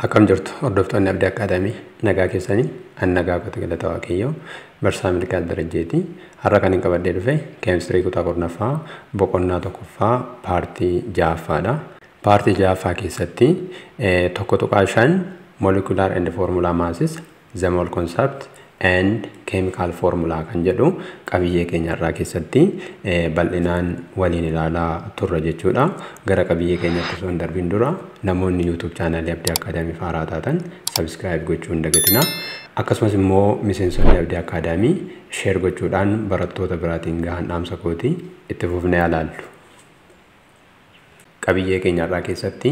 Akkam jirtu hordoftoonni Abdii Akaadaamii? Nagaa keessanii? An nagaa kooti, galata Waaqayyoo. Barsiisaa Milkaa'aa Darajjeeti. Har'a kan hin qabadhee dhufe keemistirii kutaa 10ffaa boqonnaa tokkoffaa paartii ja'affaadha. Paartii ja'affaa keessatti 1.5 molecular and formula masses, the mole concept and chemical formula kan jedhu qabiyyee keenya irraa keessatti bal'inaan waliin ilaalaa turra jechuudha. Gara qabiyyee keenyatti osoo hin darbiin dura, namoonni YouTube chaanaalii Abdii Akaadaamii haaraa taatan subscribe gochuu hin dagatinaa. Akkasumas immoo miseensonni Abdii Akaadaamii share gochuudhaan barattoota biraatiin gahan dhaamsa kooti. Itti fufnee ilaallu. Qabiyyee keenya irraa keessatti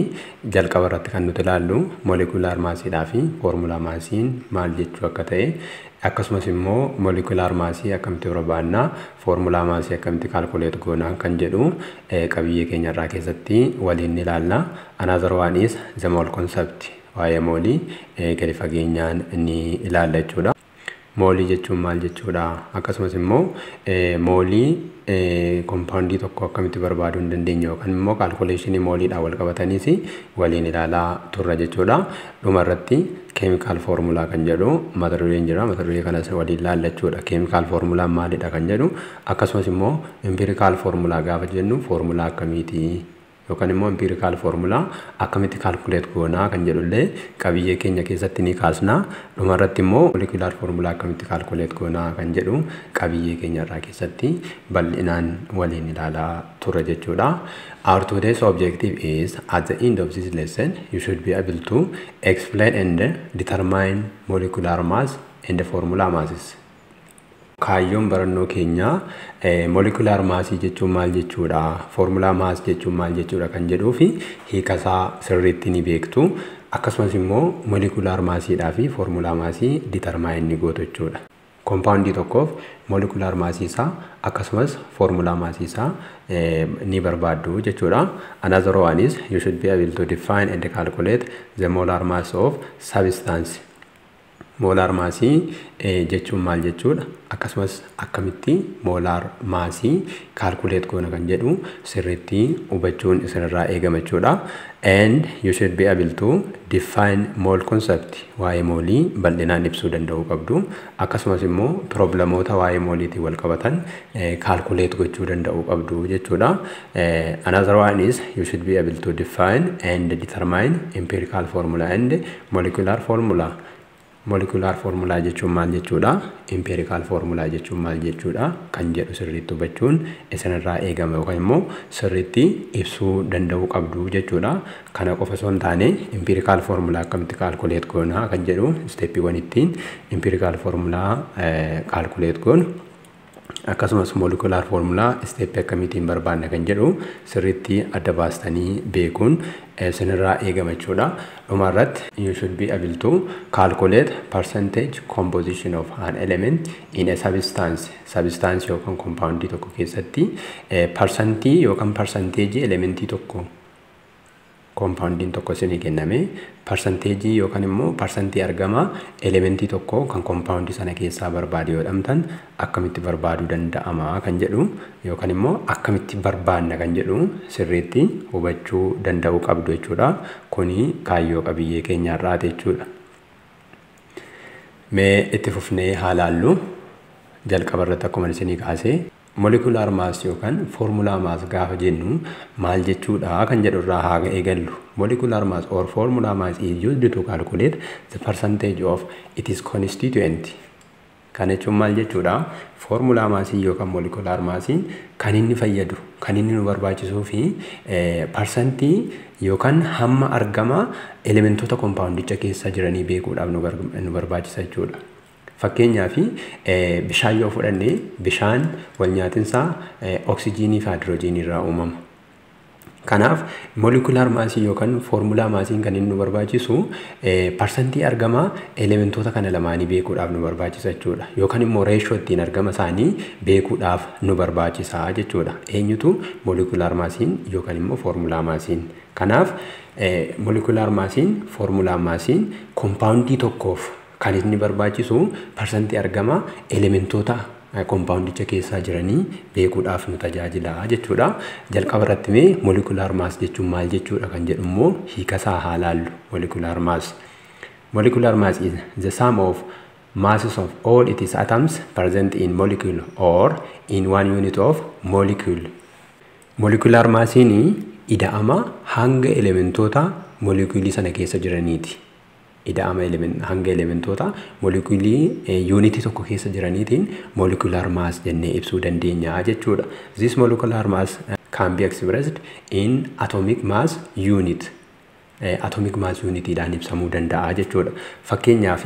jalqaba irratti kan nuti ilaallu molecular massiidhaa fi formula massiin maal jechuu akka ta'e, akkasumas immoo molecular massii akkamitti barbaannaa, formula massii akkamitti calculate goonaa kan jedhu qabiyyee keenya irraa keessatti waliin ni ilaalla. Another one is the mole concept. Waa'ee moolii gadi fageenyaan ni ilaalla jechuudha. Moolii jechuun maal jechuudha? Akkasumas immoo moolii koompaawundii tokko akkamitti barbaaduu hin dandeenyu yookaan immoo calculationii mooliidhaan wal qabataniis waliin ilaalaa turra jechuudha. Dhuma irratti chemical formula kan jedhu mata dureen jira. Mata duree kanas waliin ilaalla jechuudha. Chemical formulaan maalidha kan jedhu, akkasumas immoo empirical formula gaafa jennu foormulaa akkamiiti yookaan immoo empirical formula akkamitti calculate goonaa kan jedhullee qabiyyee keenya keessatti ni kaasna. Dhuma irratti immoo molecular formula akkamitti calculate goonaa kan jedhu qabiyyee keenya irraa keessatti bal'inaan waliin ilaalaa turre jechuudha. Our today's objective is, at the end of this lesson you should be able to explain and determine molecular mass and formula masses. Kaayyoon barannoo keenyaa molecular massii jechuun maal jechuudha, formula mass jechuun maal jechuudha kan jedhuu fi hiikasaa sirriitti ni beektu. Akkasumas immoo molecular massiidhaa fi formula massii determine ni gootu jechuudha. Koompaawundii tokkoof molecular massii isaa akkasumas formula massii isaa ni barbaaddu jechuudha. Another one is you should be able to define and calculate the molar mass of substance. Molar massii jechuun maal jechuudha? Akkasumas akkamitti molar massii calculate goona kan jedhu sirriitti hubachuun isinirraa eegama jechuudha. And you should be able to define mole concept. Waa'ee moolii bal'inaan ibsuu danda'uu qabdu. Akkasumas immoo problemoota waa'ee mooliitiin wal qabatan calculate gochuu danda'uu qabdu jechuudha. Another one is you should be able to define and determine empirical formula and molecular formula. Molecular formula jechuun maal jechuudha? Empirical formula jechuun maal jechuudha? Kan jedhu sirriitti hubachuun isinirraa eegama yookaan immoo sirriitti ibsuu danda'uu qabdu jechuudha. Kana qofa osoo hin taane, empirical formula akkamitti calculate goona kan jedhu, steppiiwwan ittiin empirical formula calculate goonu, akkasumas molecular formula steppii akkamiitiin barbaanna kan jedhu sirriitti adda baastanii beekuun isinirraa eegama jechuudha. Dhuma irratti you should be able to calculate percentage composition of an element in a substance. Substance yookaan compoundii tokko keessatti parsantii yookaan percentage elementii tokko, koompaawundiin tokko isinii kenname, parsanteejii yookaan immoo parsantii argama elementii tokko kan koompaawundii sana keessaa barbaade yoo dhamtan akkamitti barbaaduu danda'ama kan jedhu yookaan immoo akkamitti barbaanna kan jedhu sirriitti hubachuu danda'uu qabdu jechuudha. Kuni kaayyoo qabiyyee keenyaarraati jechuudha. Mee itti fufnee haa laallu. Jalqaba irratti akkuma isinii kaasee, molecular mass yookaan formula mass gaafa jennu maal jechuudha kan jedhu irraa haa eegallu. Molecular mass or formula mass is used to calculate the percentage of its constituent. Kana jechuun maal jechuudha? Formula massii yookaan molecular massiin kan inni fayyadu, kan inni nu barbaachisuu fi parsantii yookaan hamma argama elementoota koompaawundicha keessa jiranii beekuudhaaf nu barbaachisa jechuudha. Fakkeenyaaf, bishaan yoo fudhanne, bishaan wal nyaatinsaa oksijiinii fi haayidroojiinii irraa uumama. Kanaaf molecular massii yookaan formula massiin kan inni nu barbaachisu parsantii argama elementoota kana lamaanii beekuudhaaf nu barbaachisa jechuudha. Yookaan immoo reeshoo ittiin argama isaanii beekuudhaaf nu barbaachisa jechuudha. Eenyutu? Molecular massiin yookaan immoo formula massiin. Kanaaf molecular massiin, formula massiin koompaawundii tokkoof kan inni barbaachisu parsantii argama elementoota kompaawundicha keessaa jiranii beekuudhaaf nu tajaajila jechuudha. Jalqaba irratti mee molecular mass jechuun maal jechuudha kan jedhu immoo hiikasaa haa laallu. Molecular mass. Molecular mass is the sum of masses of all its atoms present in molecule or in one unit of molecule. Molecular massiin ida'ama hanga elementoota molecuulii sana keessa jiraniiti. Ida'ama hanga elementoota molecuulii yuunitii tokko keessa jiraniitiin molecular mass jennee ibsuu dandeenya jechuudha. This molecular mass can be expressed in atomic mass unit. Atomic mass unitiidhaan ibsamuu danda'a jechuudha. Fakkeenyaaf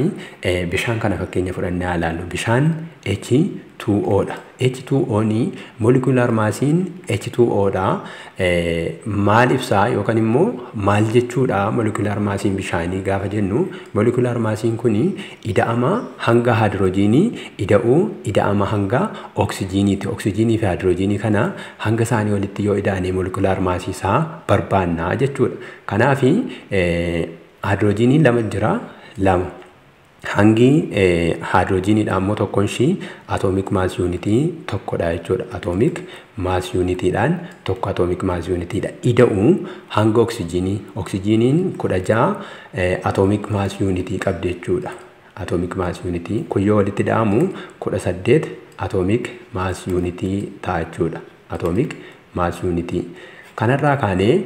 bishaan kana fakkeenya fudhannee haa ilaallu. Bishaan H2O dha. H2O ni molecular massiin H2O dha. Maal ibsaa yookaan immoo maal jechuudha molecular massiin bishaanii gaafa jennu, molecular massiin kuni ida'ama hanga haayidroojiinii ida'uu ida'ama hanga oksijiiniiti. Oksijiinii fi haayidroojiinii kana hanga isaanii walitti yoo ida'ane molecular massii isaa barbaanna jechuudha. Kanaaf haayidroojiiniin lama jira, lama. Hangi haayidroojiiniidha immoo tokkoon ishii atomic mass unitii tokkodha jechuudha. Atomic mass unitiidhaan tokko atomic mass unitiidha. Ida'uu hanga oksijiinii. Oksijiiniin 16 atomic mass unitii qabdi jechuudha. Atomic mass unitii kun yoo walitti ida'amu 18 atomic mass unitii ta'a jechuudha. Atomic mass unitii. Kanarraa kaanee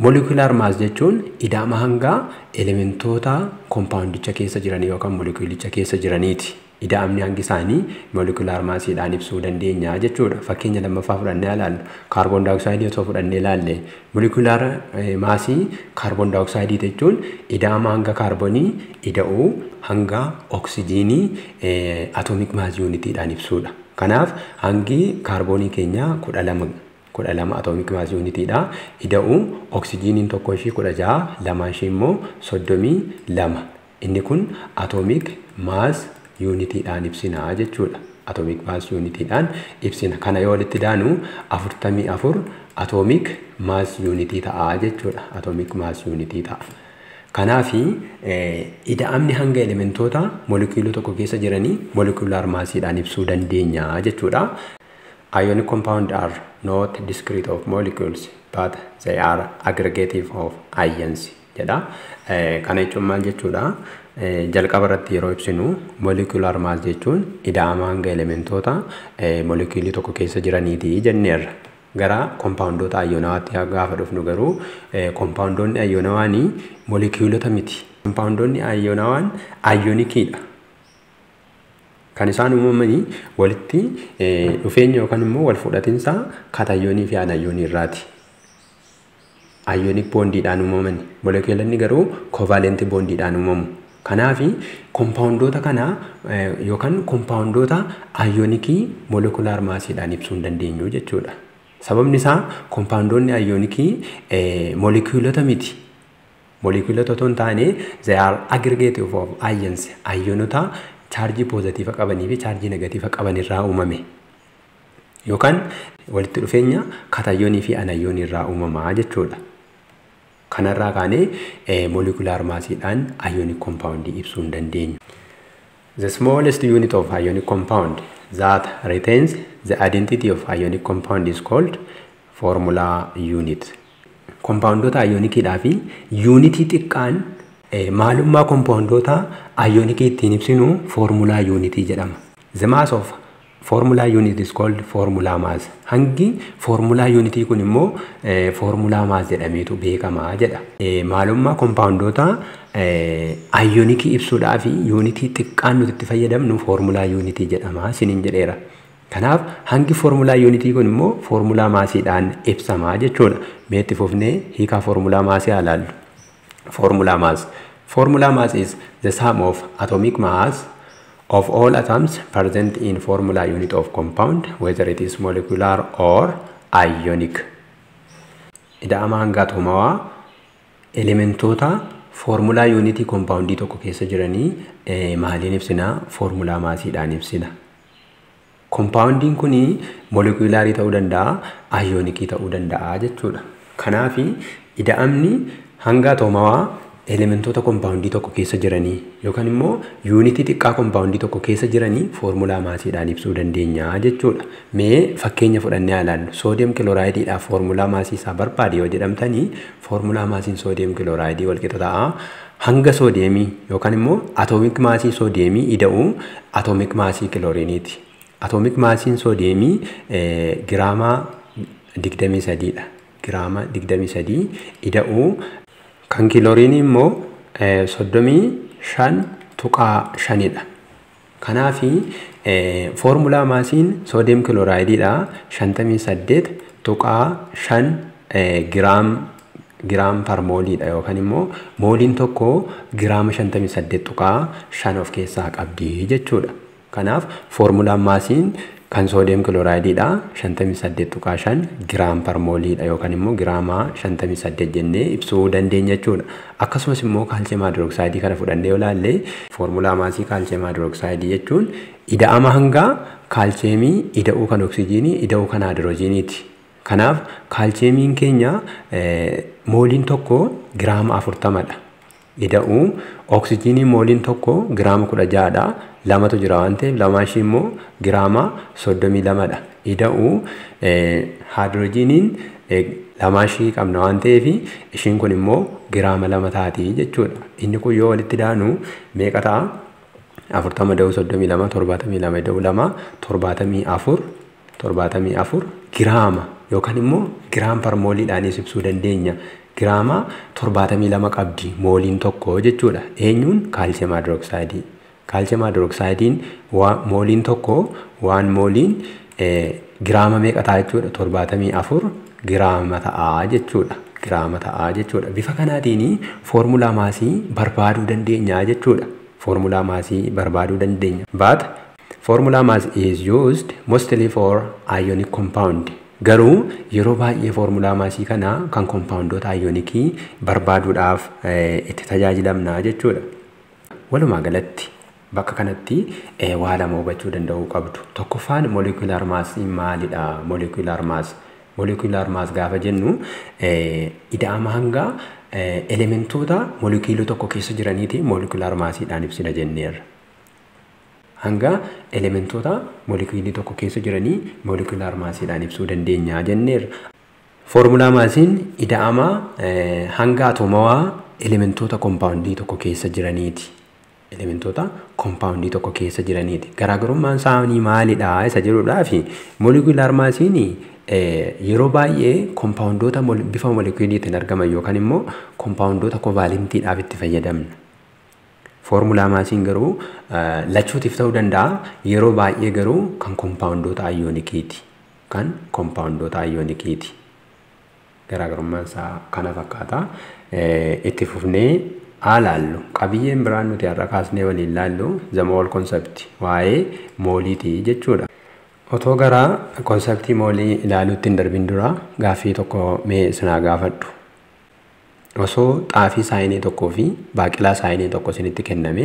molecular mass jechuun ida'ama hangaa elementoota kompaawundicha keessa jiranii yookaan molekuulicha keessa jiraniiti. Ida'amni hangi isaanii molecular massiidhaan ibsuu dandeenya jechuudha. Fakkeenya lammaffaa fudhannee ilaallu. Kaarboon daayoksayidii osoo fudhannee ilaalle, molecular massii kaarboon daayoksayidii jechuun ida'ama hanga kaarboonii ida'uu hanga oksijiinii atomic mass unitiidhaan ibsuudha. Kanaaf hangi kaarboonii keenyaa 12, 12 atomic mass unitiidha. Ida'uu oksijiiniin tokko ishii 16, lamaan ishii immoo 32. Inni kun atomic mass unitiidhaan ibsina jechuudha. Atomic mass unitiidhaan ibsina. Kana yoo walitti daanu 44 atomic mass unitii ta'a jechuudha. Atomic mass unitii ta'a. Kanaafi ida'amni hanga elementoota molekuulii tokko keessa jiranii molecular massiidhaan ibsuu dandeenya jechuudha. Ionic compound are not discrete of molecules, but they are aggregative of ions jedha. Kana jechuun maal jechuudha? Jalqaba irratti yeroo ibsinu molecular mass jechuun ida'ama hanga elementoota molekuulii tokko keessa jiraniiti jenneerra. Gara kompaawundoota ayyoonawaatti gaafa dhufnu garuu kompaawundoonni ayyoonawaanii molekuulota miti. Kompaawundoonni ayyoonawaan ayyoonikiidha. Kan isaan uumamanii walitti dhufeenya yookaan immoo wal fudhatinsa katayyoonii fi anayyoonii irraati. Ionic bondiidhaan uumamani. Molekuulonni garuu covalent bondiidhaan uumamu. Kanaaf kompaawundoota kana yookaan kompaawundoota ayyoonikii molecular massiidhaan ibsuu hin dandeenyu jechuudha. Sababni isaa kompaawundoonni ayyoonikii molekuulota miti. Molekuulota otoo hin taane, they are aggregate of ions. Ayyoonota chaarjii poozitiiva qabanii fi chaarjii negatiiva qaban irraa uumame. Yookaan walitti dhufeenya katayyoonii fi anayyoonii irraa uumamaa jechuudha. Kanarraa kaanee molecular massiidhaan ionic compound ibsuu hin dandeenyu. The smallest unit of ionic compound that retains the identity of ionic compound is called formula unit. Kompaawundoota ayoonikiidhaa fi yuunitii xiqqaan maalummaa kompaawundoota ayoonikii ittiin ibsinu formula unitii jedhama. The mass of formula unit is called formula mass. Hangi formula unitii kun immoo formula mass jedhameetu beekama jedha. Maalummaa kompaawundoota ayoonikii ibsuudhaa fi yuunitii xiqqaan nuti itti fayyadamnu formula unitii jedhama isiniin jedheera. Kanaaf hangi formula unitii kun immoo formula massiidhaan ibsama jechuudha. Mee itti fufnee hiikaa formula massii haa ilaallu. Formula mass. Formula mass is the sum of atomic mass of all atoms present in formula unit of compound, whether it is molecular or ionic. Ida'ama hanga atomawaa elementoota formula unitii compoundii tokko keessa jiranii maaliin ibsina? Formula massiidhaan ibsina. Compoundiin kun molekulaarii ta'uu danda'a, ayoonikii ta'uu danda'a jechuudha. Kanaaf ida'amni hanga atomawaa elementoota kompaawundii tokko keessa jiranii yookaan immoo yuunitii xiqqaa kompaawundii tokko keessa jiranii foormulaa maasiidhaan ibsuu dandeenya jechuudha. Mee fakkeenya fudhannee haa ilaallu. Soodiyem kiloraayidiidhaaf foormulaa maasii isaa barbaade yoo jedhamtanii foormulaa maasiin soodiyem kilooraayidii walqixa ta'a. Hanga soodiyemii yookaan immoo atoomik maasii soodiyemii ida'uu atoomik maasii kilooriiniiti. Atoomik maasiin soodiyemii giraama 23 dha. Giraama 23 ida'uu kan kilooriinii immoo 35.5 dha. Kanaafi foormulaa maasiin soodiyem kiloraayidiidha 58.5 giraam par mooliidha yookaan immoo mooliin tokko giraama 58.5 of keessaa qabdi jechuudha. Kanaaf foormulaan maasiin kan soodiyem kiloraayidiidha 58.5 giraam par mooliidha yookaan immoo giraama 58 jennee ibsuu dandeenya jechuudha. Akkasumas immoo kaalsiyem haayidrooksiidii kana fudhannee yoo ilaalle foormulaa maasii kaalsiyem haayidrooksiidii jechuun ida'ama hangaa kaalsiyemii ida'uu kan oksijiinii ida'uu kan haayidroojiiniiti. Kanaaf kaalsiyemiin keenya mooliin tokko giraama 40 dha. Ida'uu oksijiinii mooliin tokko giraama 16 dha. Lamatu jira waan ta'eef lamaan ishii immoo giraama 32 dha. Ida'uu haayidroojiiniin lamaan ishii qabna waan ta'eef ishiin kun immoo giraama 2 taati jechuudha. Inni kun yoo walitti daanu meeqa ta'a? 40 ida'uu 32 72 ida'uu 2 74 giraama yookaan immoo giraam par mooliidhaanis ibsuu dandeenya. Giraama 72 qabdi mooliin tokko jechuudha. Eenyuun? Kaalsiyem haayidrooksiidii. Kaalsiyem haayidrooksiidiin mooliin tokko waan mooliin giraama meeqa ta'a jechuudha? 74 giraama ta'a jechuudha. Giraama ta'a jechuudha. Bifa kanaatiin foormulaa maasii barbaaduu dandeenya jechuudha. Foormulaa maasii barbaaduu dandeenya. But formula mass is used mostly for ionic compound. Garuu yeroo baay'ee foormulaa maasii kana kan kompaawundoota ayoonikii barbaaduudhaaf itti tajaajilamna jechuudha. Walumaa galatti bakka kanatti waa lama hubachuu danda'uu qabdu. Tokkoffaan molecular mass maalidha? Molecular mass. Molecular mass gaafa jennu ida'ama hangaa elementoota molekiilii tokko keessa jiraniiti molecular massiidhaan ibsina jenneerra. Hanga elementoota molekiilii tokko keessa jiranii molecular massiidhaan ibsuu dandeenya jenneerra. Foormulaa maasiin ida'ama hanga atoomawaa elementoota kompaawundii tokko keessa jiraniiti. Elementoota kompaawundii tokko keessa jiraniiti. Garaagarummaan isaanii maalidha isa jedhudhaa fi molecular massiin yeroo baay'ee kompaawundoota bifa molekiiliitiin argaman yookaan immoo kompaawundoota koovaalentiidhaaf itti fayyadamna. Foormulaa maasiin garuu lachuutiif ta'uu danda'a. Yeroo baay'ee garuu kan kompaawundoota ayoonikiiti. Kan kompaawundoota ayoonikiiti. Garaagarummaan isaa kana fakkaata. Itti fufnee haa laallu. Qabiyyeen biraan nuti har'a kaasnee waliin laallu the mole concept waa'ee mooliitii jechuudha. Otoo gara konseptii moolii ilaaluutti hin darbin dura gaaffii tokko mee isinaa gaafadhu. Osoo xaafii saayinii tokkoo fi baaqelaa saayinii tokko isinitti kenname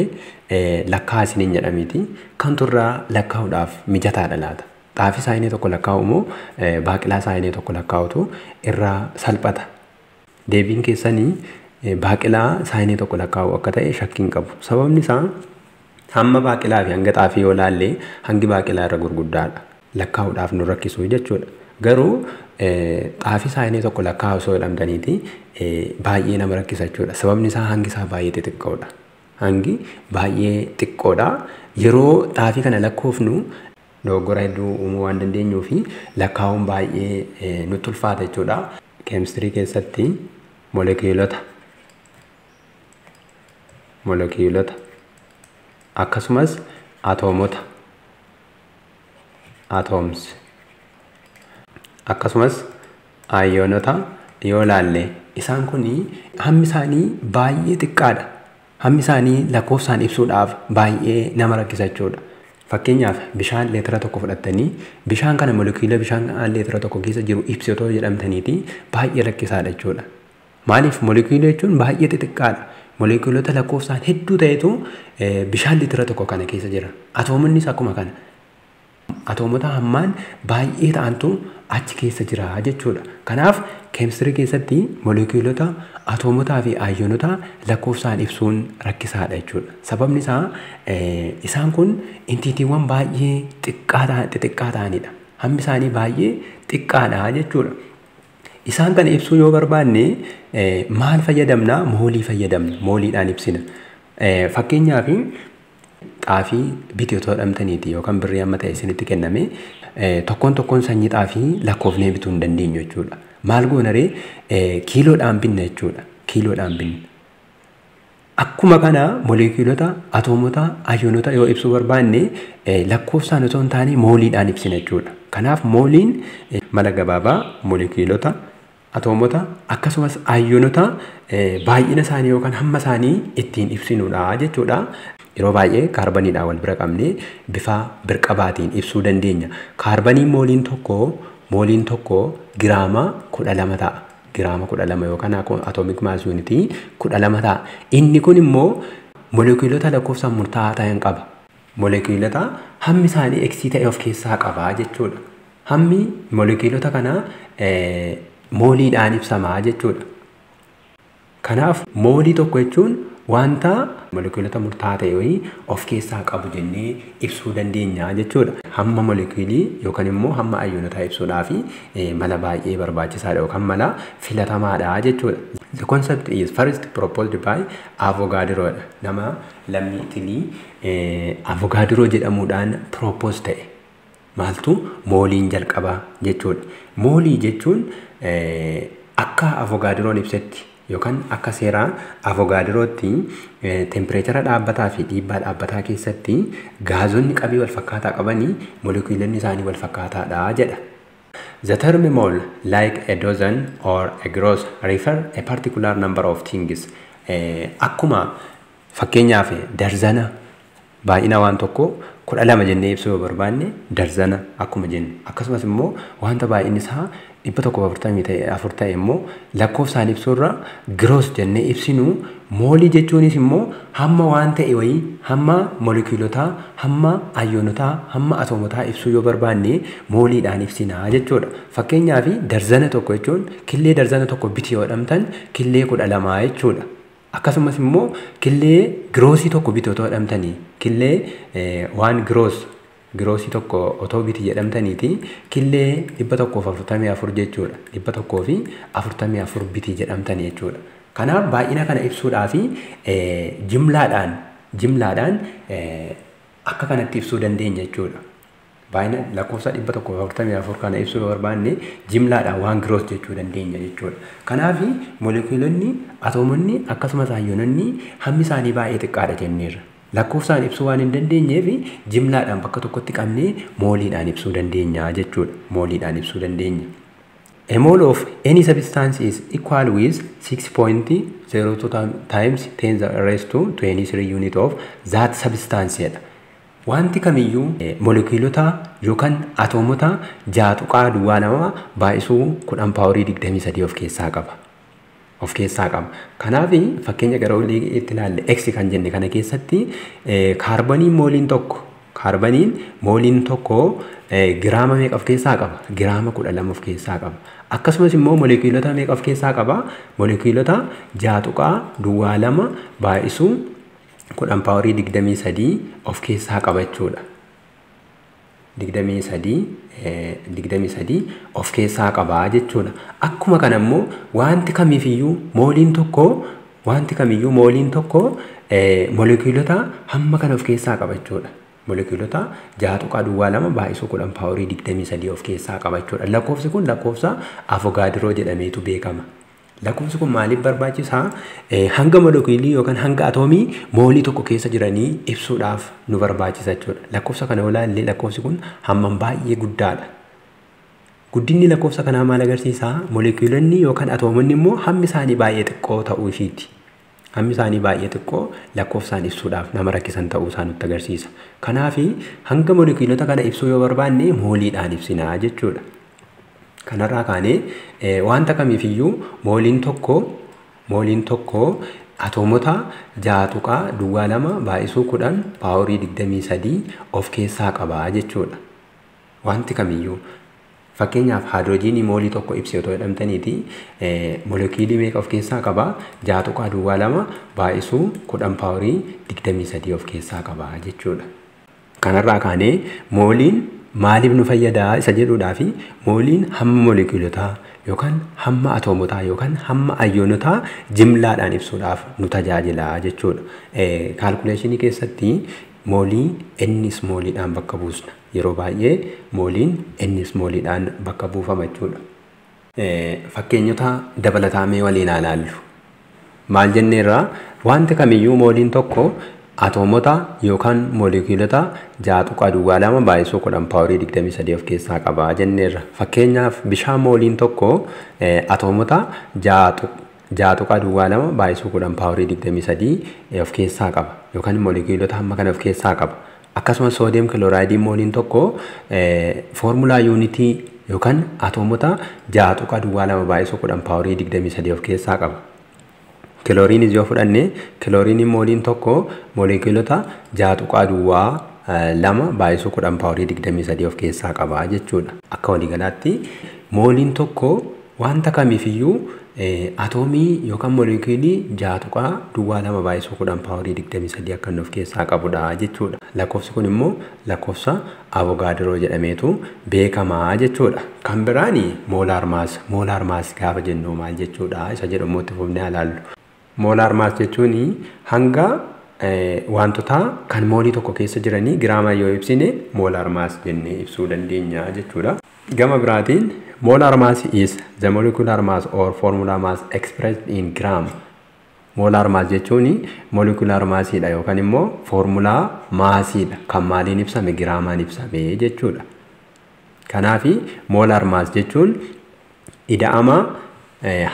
lakkaa isiniin jedhamiti kamtu irraa lakkaa'uudhaaf mijataadha laata? Xaafii saayinii tokko lakkaa'u moo baaqelaa saayinii tokko lakkaa'utu irraa salphata? Deebiin keessanii baaqelaa saayinii tokko lakkaa'u akka ta'e shakkii hin qabu. Sababni isaa hamma baaqelaa fi hanga xaafii yoo laalle hangi baaqelaa irra gurguddaadha. Lakkaa'uudhaaf nu rakkisu jechuudha. Garuu xaafii saayinii tokko lakkaa'u osoo jedhamtaniiti baay'ee nama rakkisa jechuudha. Sababni isaa hangi isaa baay'ee xixiqqoodha. Hangi baay'ee xiqqoodha. Yeroo xaafii kana lakkoofnu dogoggora hedduu uumuu waan dandeenyuu fi lakkaa'uun baay'ee nutti ulfaata jechuudha. Keemistirii keessatti molekiilota akkasumas atoomota atoms akkasumas ayoonota yoo laalle isaan kun hammi isaanii baay'ee xiqqaadha. Hammi isaanii lakkoofsaan ibsuudhaaf baay'ee nama rakkisa jechuudha. Fakkeenyaaf bishaan leetira tokko fudhattanii bishaan kana molekiila bishaan leetira tokko keessa jiru ibsi otoo jedhamtaniiti baay'ee rakkisaadha jechuudha. Maaliif molekiila jechuun baay'ee xixiqqaadha. Molekiilota lakkoofsaan hedduu ta'etu bishaan leetira tokko kana keessa jira. Atoomonnis akkuma kana. Atoomota hammaan baay'ee ta'antu achi keessa jira jechuudha. Kanaaf keemistirii keessatti molekiilota, atoomotaa fi ayoonota lakkoofsaan ibsuun rakkisaadha jechuudha. Sababni isaa isaan kun intiitiiwwan baay'ee xixiqqaa ta'anidha. Hammi isaanii baay'ee xiqqaadha jechuudha. Isaan kana ibsuu yoo barbaanne maal fayyadamna? Moolii fayyadamna. Mooliidhaan ibsina. Fakkeenyaaf xaafii biti otoo dhamtaniiti yookaan birrii amma ta'e isinitti kenname tokkoon tokkoon sanyii xaafii lakkoofnee bituu hin dandeenyu jechuudha. Maal goona ree? Kiiloodhaan binna jechuudha. Kiiloodhaan binna. Akkuma kana molekiilota, atoomota, ayoonota yoo ibsuu barbaanne lakkoofsaan otoo hin taane mooliidhaan ibsina jechuudha. Kanaaf mooliin mala gabaabaa molekiilota, atoomota akkasumas ayoonota baay'ina isaanii yookaan hamma isaanii ittiin ibsinudha jechuudha. Yeroo baay'ee kaarbaniidhaan wal bira qabnee bifa birqabaatiin ibsuu dandeenya. Kaarbaniin mooliin tokko giraama 12 ta'a. Giraama 12 yookaan atomic mass unitii 12 ta'a. Inni kun immoo molekiilota lakkoofsaan murtaa'aa ta'an qaba. Molekiilota hammi isaanii X ta'e of keessaa qaba jechuudha. Hammi molekiilota kanaa mooliidhaan ibsama jechuudha. Kanaaf moolii tokko jechuun wanta molekiilota murtaa'aa ta'e wayii of keessaa qabu jennee ibsuu dandeenya jechuudha. Hamma molekiilii yookaan immoo hamma ayyoonotaa ibsuudhaaf mala baay'ee barbaachisaadha yookaan mala filatamaadha jechuudha. The concept is first proposed by Avogadro, nama lammii Itilii Avogadro jedhamuudhaan propose ta'e. Maaltu mooliin jalqabaa jechuudha. Moolii jechuun akka Avogadroon ibsetti yookaan akka seera Avogadrootti tempireechara dhaabbataa fi dhiibbaa dhaabbataa keessatti gaazonni qabii wal fakkaataa qabanii molekiilonni isaanii wal fakkaataadha jedha. The term mole, like a dozen or a gross, refer a particular number of things. Akkuma fakkeenyaaf darzana, baay'ina waan tokko 12 jennee ibsuu yoo barbaanne darzana akkuma jennu, akkasumas immoo wanta baay'inni isaa 144 ta'e immoo lakkoofsaan ibsuurra gross jennee ibsinu, moolii jechuunis immoo hamma waan ta'e wayii, hamma molekiilotaa, hamma ayyoonotaa, hamma atoomotaa ibsuu yoo barbaanne mooliidhaan ibsinaa jechuudha. Fakkeenyaaf darzana tokko jechuun killee darzana tokko biti yoo dhamtan killee 12 jechuudha. Akkasumas immoo killee giroosii tokko biti otoo dhamtanii, killee waan giroosii tokko otoo biti jedhamtaniiti killee 144 jechuudha. 144 biti jedhamtanii jechuudha. Kanaaf baay'ina kana ibsuudhaaf jimlaadhaan akka kanatti ibsuu dandeenya jechuudha. Baay'ina lakkoofsa 144 kana ibsuu yoo barbaanne jimlaadhaan waan gross jechuu dandeenya jechuudha. Kanaaf molekiilonni, atoomonni akkasumas ayyoononni hammi isaanii baay'ee xiqqaadha jenneerra. Lakkoofsaan ibsuu waan hin dandeenyeef jimlaadhaan bakka tokkotti qabnee mooliidhaan ibsuu dandeenya jechuudha. Mooliidhaan ibsuu dandeenya. A mole of any substance is equal with 6.02 times 10 raised to 23 unit of that substance jedha. Wanti kamiyyuu molekiilota yookaan atoomota 6.02 baay'isuu 10 paaworii 23 of keessaa qaba. Of keessaa qaba. Kanaaf fakkeenya gara olii itti ilaalle X kan jenne kana keessatti kaarbaniin mooliin tokko giraama meeqa of keessaa qaba? Giraama 12 of keessaa qaba. Akkasumas immoo molekiilota meeqa of keessaa qaba? Molekiilota 6.02 baay'isuu 10 paaworii 23 of keessaa qaba jechuudha. 23 of keessaa qaba jechuudha. Akkuma kana immoo wanti kamiyyuu mooliin tokko molekiilota hamma kana of keessaa qaba jechuudha. Molekiilota 6.02 baay'isuu 10 paaworii 23 of keessaa qaba jechuudha. Lakkoofsi kun lakkoofsa Avogaadroo jedhameetu beekama. Lakkoofsi kun maaliif barbaachisaa? Hanga molekiilii yookaan hanga atoomii moolii tokko keessa jiranii ibsuudhaaf nu barbaachisa jechuudha. Lakkoofsa kana yoo ilaalle lakkoofsi kun hammam baay'ee guddaadha. Guddinni lakkoofsa kanaa maal agarsiisaa? Molekiilonni yookaan atoomonni immoo hammi isaanii baay'ee xiqqoo ta'uu ishiiti. Hammi isaanii baay'ee xiqqoo lakkoofsaan ibsuudhaaf nama rakkisan ta'uu isaa nutti agarsiisa. Kanaaf hanga molekiilota kana ibsuu yoo barbaanne mooliidhaan ibsinaa jechuudha. Kanarraa kaanee wanta kamiifiyyuu mooliin tokko atoomota 6.02 baay'isuu 10 paaworii 23 of keessaa qaba jechuudha. Wanti kamiyyuu fakkeenyaaf haayidroojiinii moolii tokko ibsi otoo jedhamtaniiti molekiilii meeqa of keessaa qaba? 6.02 baay'isuu 10 paaworii 23 of keessaa qaba jechuudha. Kanarraa kaanee mooliin maaliif nu fayyadaa isa jedhuudhaa fi mooliin hamma molekiilotaa yookaan hamma atoomotaa yookaan hamma ayyoonotaa jimlaadhaan ibsuudhaaf nu tajaajila jechuudha. Kaalkuleeshinii keessatti moolii n smooliidhaan bakka buusna. Yeroo baay'ee mooliin n smooliidhaan bakka buufama jechuudha. Fakkeenyota dabalataa mee waliin haa ilaallu. Maal jenneerraa wanti kamiyyuu mooliin tokko atoomota yookaan molekiilota 6.02 baay'isuu 10 paaworii 23 of keessaa qaba jenneerra. Fakkeenyaaf bishaan mooliin tokko atoomota 6.02 baay'isuu 10 paaworii 23 of keessaa qaba yookaan molekiilota hamma kana of keessaa qaba. Akkasumas soodiyeem kiloraayidiin mooliin tokko foormulaa yuunitii yookaan atoomota 6.02 baay'isuu 10 paaworii 23 of keessaa qaba. Kilooriinis yoo fudhanne kilooriiniin mooliin tokko molekiilota 6.02 baay'isuu 10 paaworii 23 of keessaa qaba jechuudha. Akka waliigalaatti mooliin tokko wanta kamiifiyyuu atoomii yookaan molekiilii 6.02 baay'isuu 10 paaworii 23 akka inni of keessaa qabudha jechuudha. Lakkoofsi kun immoo lakkoofsa Avogaadroo jedhameetu beekamaa jechuudha. Kan biraani molar mass. Molar mass gaafa jennu maal jechuudha isa jedhu immoo itti fufnee ilaallu. Molar mass jechuun hanga wantoota kan moolii tokko keessa jiranii giraamaa yoo ibsine molar mass jennee ibsuu dandeenya jechuudha. Gama biraatiin molar mass is the molecular mass or formula mass expressed in gram. Molar mass jechuun molecular massiidha yookaan immoo formulaa maasiidha kan maaliin ibsame giraamaan ibsame jechuudha. Kanaafi molar mass jechuun ida'ama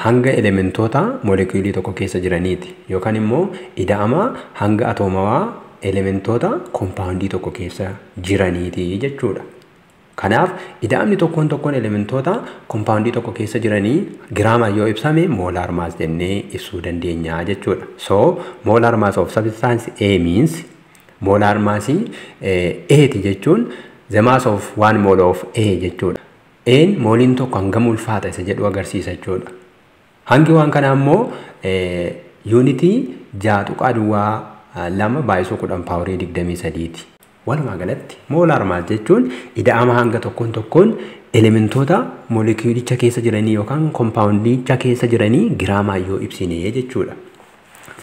hanga elementoota molekiilii tokko keessa jiraniiti yookaan immoo ida'ama hanga atoomawaa elementoota kompaawundii tokko keessa jiraniiti jechuudha. Kanaaf ida'amni tokkoon tokkoon elementoota kompaawundii tokko keessa jiranii giraamaan yoo ibsame molar mass jennee ibsuu dandeenya jechuudha. So molar mass of substance A means molar mass A ti jechuun the mass of one mole of A jechuudha. A'n mooliin tokko hangam ulfaata isa jedhu agarsiisa jechuudha. Hangi waan kanaa immoo yuunitii 6.02 baay'isuu 10 paaworii 23 ti. Walumaa galatti molar mass jechuun ida'ama hanga tokkoon tokkoon elementoota molekiilicha keessa jiranii yookaan kompaawundicha keessa jiranii giraamaan yoo ibsine jechuudha.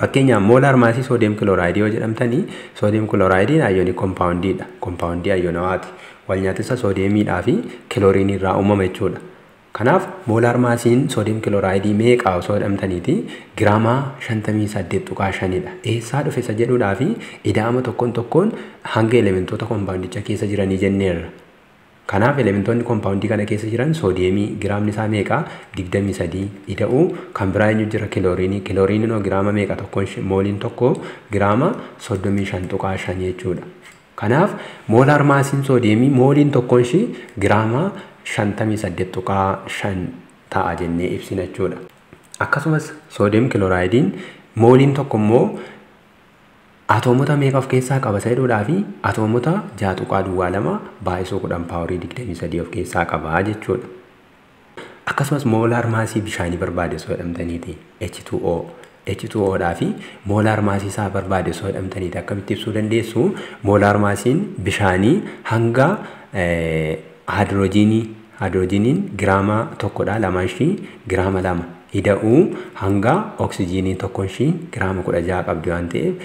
Fakkeenyaaf molar massii soodiyeem kilooraayidii yoo jedhamtanii soodiyeem kilooraayidiin ayyoonii kompaawundiidha. Kompaawundii ayyoonawaati. Wal nyaatisa soodiyeemiidhaa fi kilooriinii irraa uumama jechuudha. Kanaaf molar massiin soodiyeem kilooraayidii meeqa osoo jedhamtaniiti giraamaa 58.5 dha. Eessaa dhufe isa jedhuudhaa fi ida'ama tokkoon tokkoon hanga elementoota kompaawundicha keessa jiranii jenneerra. Kanaaf elementoonni kompaawundii kana keessa jiran soodiyeemii giraamni isaa meeqa 23 ida'uu kan biraa eenyu jira kilooriinii. Kilooriiniin hoo giraama meeqa tokkoon mooliin tokko giraama 35.5 jechuudha. Kanaaf molar massiin soodiyeemii mooliin tokkoon ishii giraama 58.5 ta'a jennee ibsina jechuudha. Akkasumas soodiyeem kiloraayidiin mooliin tokko immoo atoomota meeqa of keessaa qaba isa jedhuudhaa fi atoomota 6.02 baay'isuu 10 paaworii 23 of keessaa qaba jechuudha. Akkasumas molar massii bishaanii barbaade osoo jedhamtaniiti H2O. H2O dhaa fi molar massii isaa barbaade osoo jedhamtaniiti akkamitti ibsuu dandeessu? Molar massiin bishaanii hanga haayidroojiiniin giraama tokkodha lamaan ishii giraama 2 ida'uu hanga oksijiinii tokkoon ishii giraama 16 qabdi waan ta'eef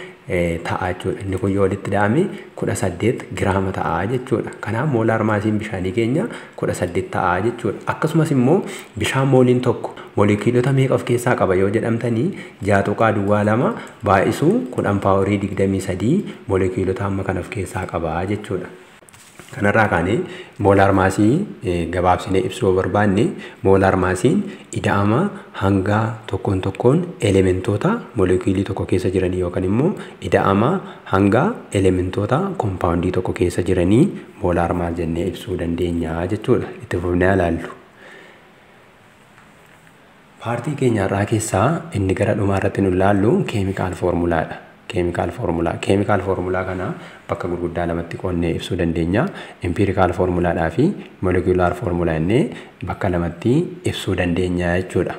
ta'a jechuudha. Inni kun yoo walitti da'ame 18 giraama ta'a jechuudha. Kanaaf molar massiin bishaanii keenya 18 ta'a jechuudha. Akkasumas immoo bishaan mooliin tokko molekiilota meeqa of keessaa qaba yoo jedhamtanii 6.02 baay'isuu 10 paaworii 23 molekiilota hamma kana of keessaa qaba jechuudha. Kanarraa kaanee molar massii gabaabsinee ibsuu yoo barbaanne molar massiin ida'ama hanga tokkoon tokkoon elementoota molekiilii tokko keessa jiranii yookaan immoo ida'ama hanga elementoota kompaawundii tokko keessa jiranii molar mass jennee ibsuu dandeenya jechuudha. Itti fufnee ilaallu. Paartii keenya irraa keessaa inni gara dhumaa irratti nu ilaallu chemical formulaadha. Chemical formula. Chemical formula kana bakka gurguddaa lamatti qoonnee ibsuu dandeenya. Empirical formulaadhaa fi molecular formula jennee bakka lamatti ibsuu dandeenya jechuudha.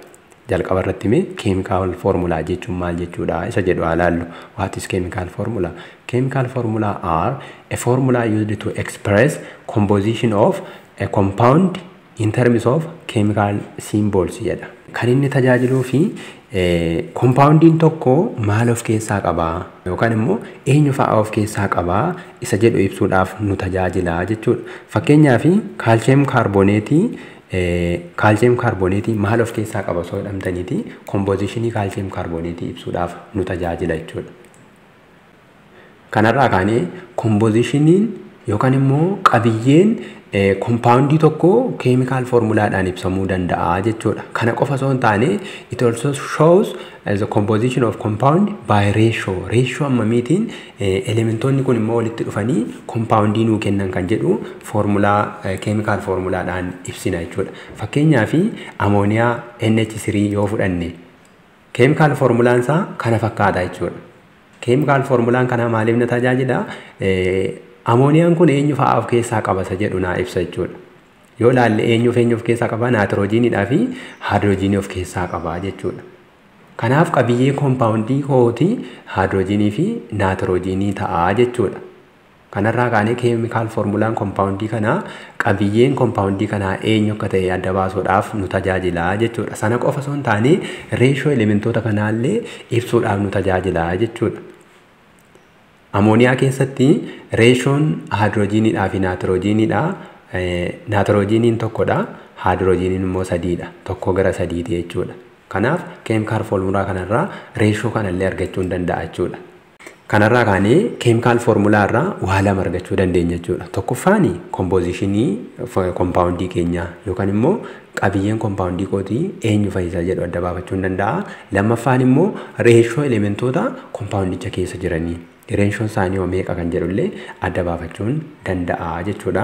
Jalqaba irratti mee chemical formula jechuun maal jechuudha isa jedhu haa ilaallu. What is chemical formula? Chemical formula are a formula used to express composition of a compound in terms of chemical symbols jedha. Kan inni tajaajiluu fi kompaawundiin tokko maal of keessaa qabaa yookaan immoo eenyu fa'aa of keessaa qabaa isa jedhu ibsuudhaaf nu tajaajila jechuudha. Fakkeenyaaf calcium carbonateii maal of keessaa qaba osoo jedhamtaniiti compositionii calcium carbonateii ibsuudhaaf nu tajaajila jechuudha. Kanarraa kaanee compositioniin yookaan immoo qabiyyeen kompaawundii tokko chemical formulaadhaan ibsamuu danda'a jechuudha. Kana qofa osoo hin taane, it also shows the composition of compound by ratio. Ratio hammamiitiin elementoonni kun immoo walitti dhufanii kompaawundii nuu kennan kan jedhu formulaa chemical formulaadhaan ibsina jechuudha. Fakkeenyaaf amooniyaa NH3 yoo fudhanne, chemical formulaan isaa kana fakkaata jechuudha. Chemical formulaan kana maaliif na tajaajila? Amooniyaan kun eenyu fa'aa of keessaa qaba isa jedhu naa ibsa jechuudha. Yoo ilaalle, eenyuuf eenyu of keessaa qaba? Naatiroojiinidhaa fi haayidroojiinii of keessaa qaba jechuudha. Kanaaf qabiyyee koompaawundii kootii haayidroojiinii fi naatiroojiinii ta'a jechuudha. Kanarraa kaanee chemical formulaan koompaawundii kanaa qabiyyeen koompaawundii kanaa eenyu akka ta'e adda baasuudhaaf nu tajaajila jechuudha. Sana qofa osoo hin taane, reeshoo elementoota kanaallee ibsuudhaaf nu tajaajila jechuudha. Amooniyaa keessatti reeshoon haayidroojiiniidhaa fi naatiroojiiniidha. Naatiroojiiniin tokkodha. Haayidroojiiniin immoo sadiidha. 1:3ti jechuudha. Kanaaf chemical formulaa kanarraa reeshoo kanallee argachuu hin danda'a jechuudha. Kanarraa kaanee chemical formulaa irraa waa lama argachuu dandeenya jechuudha. Tokkoffaan compositionii kompaawundii keenyaa yookaan immoo qabiyyeen kompaawundii kootii eenyu fayyisa jedhu adda baafachuu hin danda'a. Lammaffaan immoo reeshoo elementoota kompaawundicha keessa jiranii. Reeshoon isaanii hoo meeqa kan jedhullee adda baafachuun danda'a jechuudha.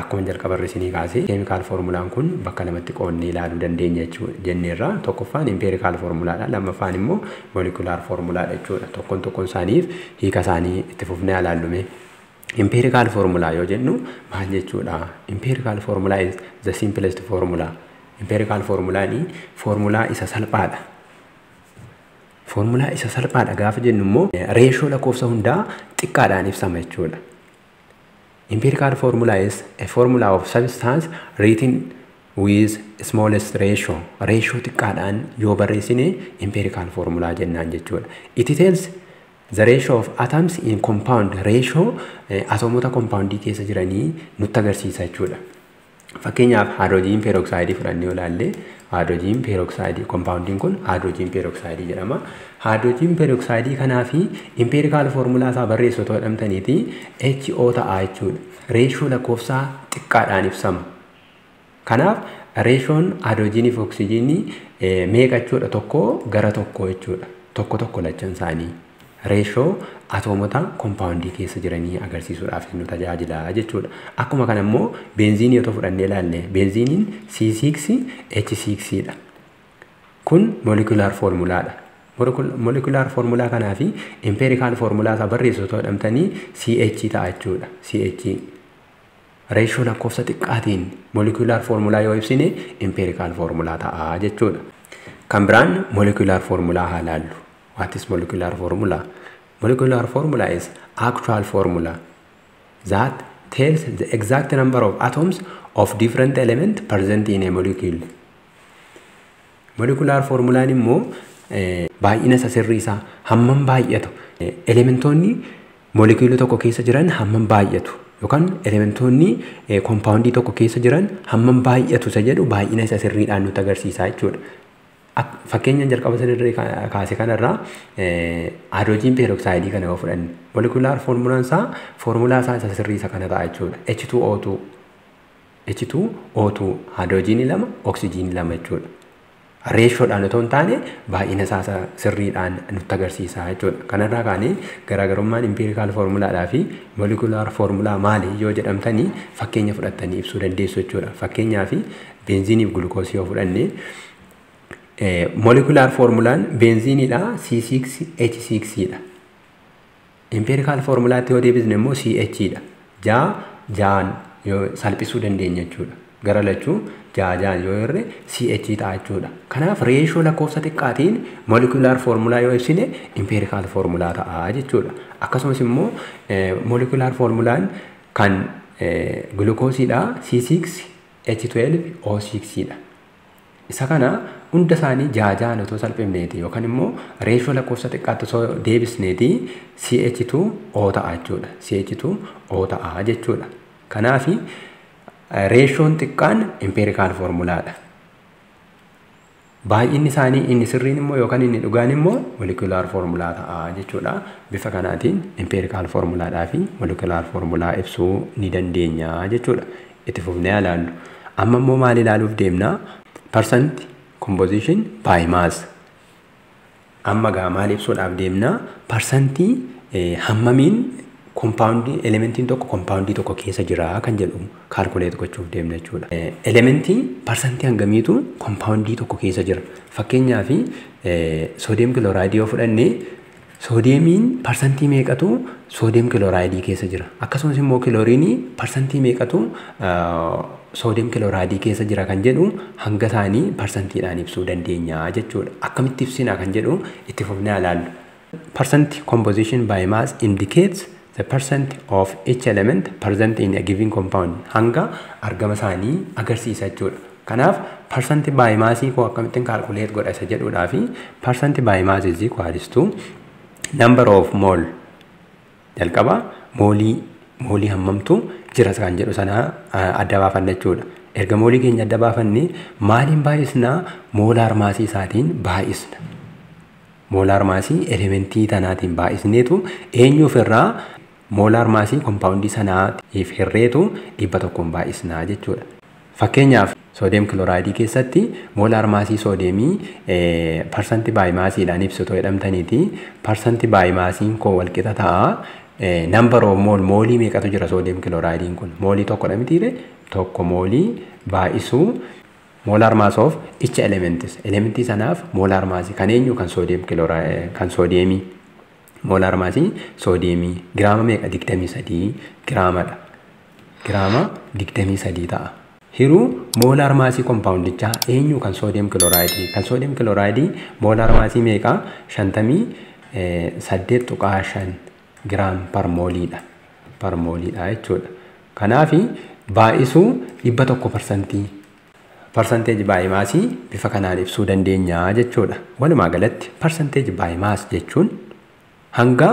Akkuma jalqaba irra isinii kaasee, chemical formulaan kun bakka lamatti qoodnee ilaaluu dandeenya jenneerra. Tokkoffaan empirical formulaadha. Lammaffaan immoo molecular formulaadha jechuudha. Tokkoon tokkoon isaaniif hiika isaanii itti fufnee ilaallume. Empirical formula yoo jennu maal jechuudha? Empirical formula is the simplest formula. Empirical formulaan formulaa isa salphaadha. Foormulaa isa salphaadha gaafa jennu immoo reeshoo lakkoofsa hundaa xiqqaadhaan ibsama jechuudha. Empirical formula is a formula of substance written with smallest ratio. Ratio xiqqaadhaan yoo barreessine empirical formula jennaan jechuudha. It tells the ratio of atoms in compound. Ratio atoomota compoundii keessa jiranii nutti agarsiisa jechuudha. Fakkeenyaaf hydrogen peroxideii fudhannee yoo ilaalle, hydrogen peroxideii kompaawundiin kun hydrogen peroxideii jedhama. Hydrogen peroxideii kanaa fi empirical formulaa isaa barreessu otoo jedhamtaniiti HO ta'a jechuudha. Reeshoo lakkoofsaa xiqqaadhaan ibsama. Kanaaf reeshoon haayidroojinii fi oksijiinii meeqa jechuudha? 1:1 jechuudha. Tokko tokko lachan isaanii. Reeshoo atoomota kompaawundii keessa jiranii agarsiisuudhaaf nu tajaajila jechuudha. Akkuma kana immoo beenziinii otoo fudhannee ilaalle, beenziiniin C6H6 dha. Kun molecular formulaadha. Molecular formulaa kanaa fi empirical formulaa isaa barreessu otoo jedhamtanii CH ta'a jechuudha. CH reeshoo lakkoofsa xiqqaatiin molecular formulaa yoo ibsine empirical formulaa ta'a jechuudha. Kan biraan molecular formulaa haa ilaallu. What is molecular formula? Molecular formula is actual formula that tells the exact number of atoms of different element present in a molecule. Molecular formulaan immoo baay'ina isa sirrii isaa, hammam baay'atu, elementoonni molekiilii tokko keessa jiran hammam baay'atu yookaan elementoonni kompaawundii tokko keessa jiran hammam baay'atu isa jedhu baay'ina isa sirriidhaan nutti agarsiisa jechuudha. Fakkeenya jalqaba sirrii kaase kanarraa hydrogen peroxideii kana yoo fudhanne, molecular formulaan isaa formulaa isaa isa sirrii isa kana ta'a jechuudha. H2O2, H2O2, haayidroojiinii lama, oksijiinii lama jechuudha. Reeshoodhaan otoo hin taane baay'ina isaa sirriidhaan nutti agarsiisa jechuudha. Kanarraa kaanee garaagarummaan empirical formulaadhaa fi molecular formulaa maali yoo jedhamtanii, fakkeenya fudhattanii ibsuu dandeessu jechuudha. Fakkeenyaaf beenziinii fi gulukoosii yoo fudhanne, molecular formulaan beenziiniidha C6H6 dha. Empirical formulaatti yoo deebisne immoo CH dha. 6 6 yoo salphisuu dandeenya jechuudha. Gara lachuu 6 6 yoo hirre CH ta'a jechuudha. Kanaaf reeshoo lakkoofsa xiqqaatiin molecular formulaa yoo ibsine empirical formulaa ta'a jechuudha. Akkasumas immoo molecular formulaan kan gulukoosiidha C6H12O6 dha. Isa kana hunda isaanii 6 6 otoo salphifneeti yookaan immoo reeshoo lakkoofsa xiqqaatti osoo deebisneeti CH2O ta'a jechuudha. CH2O ta'a jechuudha. Kanaaf reeshoon xiqqaan empirical formulaadha. Baay'inni isaanii inni sirriin immoo yookaan inni dhugaan immoo molecular formulaa ta'a jechuudha. Bifa kanaatiin empirical formulaadhaa fi molecular formulaa ibsuu ni dandeenya jechuudha. Itti fufnee ilaallu. Amma immoo maal ilaaluuf deemna? Percent composition by mass. Amma gaa maal ibsuudhaaf deemna? Parsantii hammamiin kompaawundii elementiin tokko kompaawundii tokko keessa jira kan jedhu calculate gochuuf deemna jechuudha. Elementii parsantii hangamiitu kompaawundii tokko keessa jira? Fakkeenyaaf sodium kilooraayidii yoo fudhanne, soodiyeemiin parsantii meeqatu sodium kilooraayidii keessa jira? Akkasumas immoo kilooriinii parsantii meeqatu sodium kilooraayidii keessa jira kan jedhu hanga isaanii parsantiidhaan ibsuu dandeenya jechuudha. Akkamitti ibsina kan jedhu itti fufnee ilaallu. Percent composition by mass indicates the percent of each element present in a given compound. Hanga argama isaanii agarsiisa jechuudha. Kanaaf percent by mass koo akkamittiin calculate godha isa jedhuudhaa fi percent by mass is equals to number of mole. Jalqaba moolii hammamtu jira kan jedhu sana adda baafanna jechuudha. Erga moolii keenya adda baafanne, maaliin baay'isnaa? Molar maasii isaatiin baay'isna. Molar maasii elementii tanaatiin baay'isneetu eenyuuf irraa molar maasii kompaawundii sanaatiif hirreetu 100n baay'isnaa jechuudha. Fakkeenyaaf, sodium kilooraayidii keessatti molar maasii soodiyeemii percent by maasiidhaan ibsitu jedhamtaniiti, percent by maasiin koo walqixa ta'a. Number of mole, moolii meeqatu jira? Sodium kilooraayidiin kun moolii tokkodha mitiire? 1 moolii baay'isuu molar mass of each elements, elementii sanaaf molar maasii kan eenyu? Kan sodium kilooraayidii, kan soodiyeemii, molar maasii soodiyeemii giraama meeqa? 23 giraamadha. Giraama 23 ta'a. Hiruu molar maasii kompaawundichaa eenyu? Kan sodium kilooraayidii. Kan sodium kilooraayidii molar maasii meeqa? 58.5 gram per mooliidha. Per mooliidha jechuudha. Kanaaf baay'isuu 100 parsantii. Percentage by maasii bifa kanaan ibsuu dandeenya jechuudha. Walumaa galatti percentage by mass jechuun hanga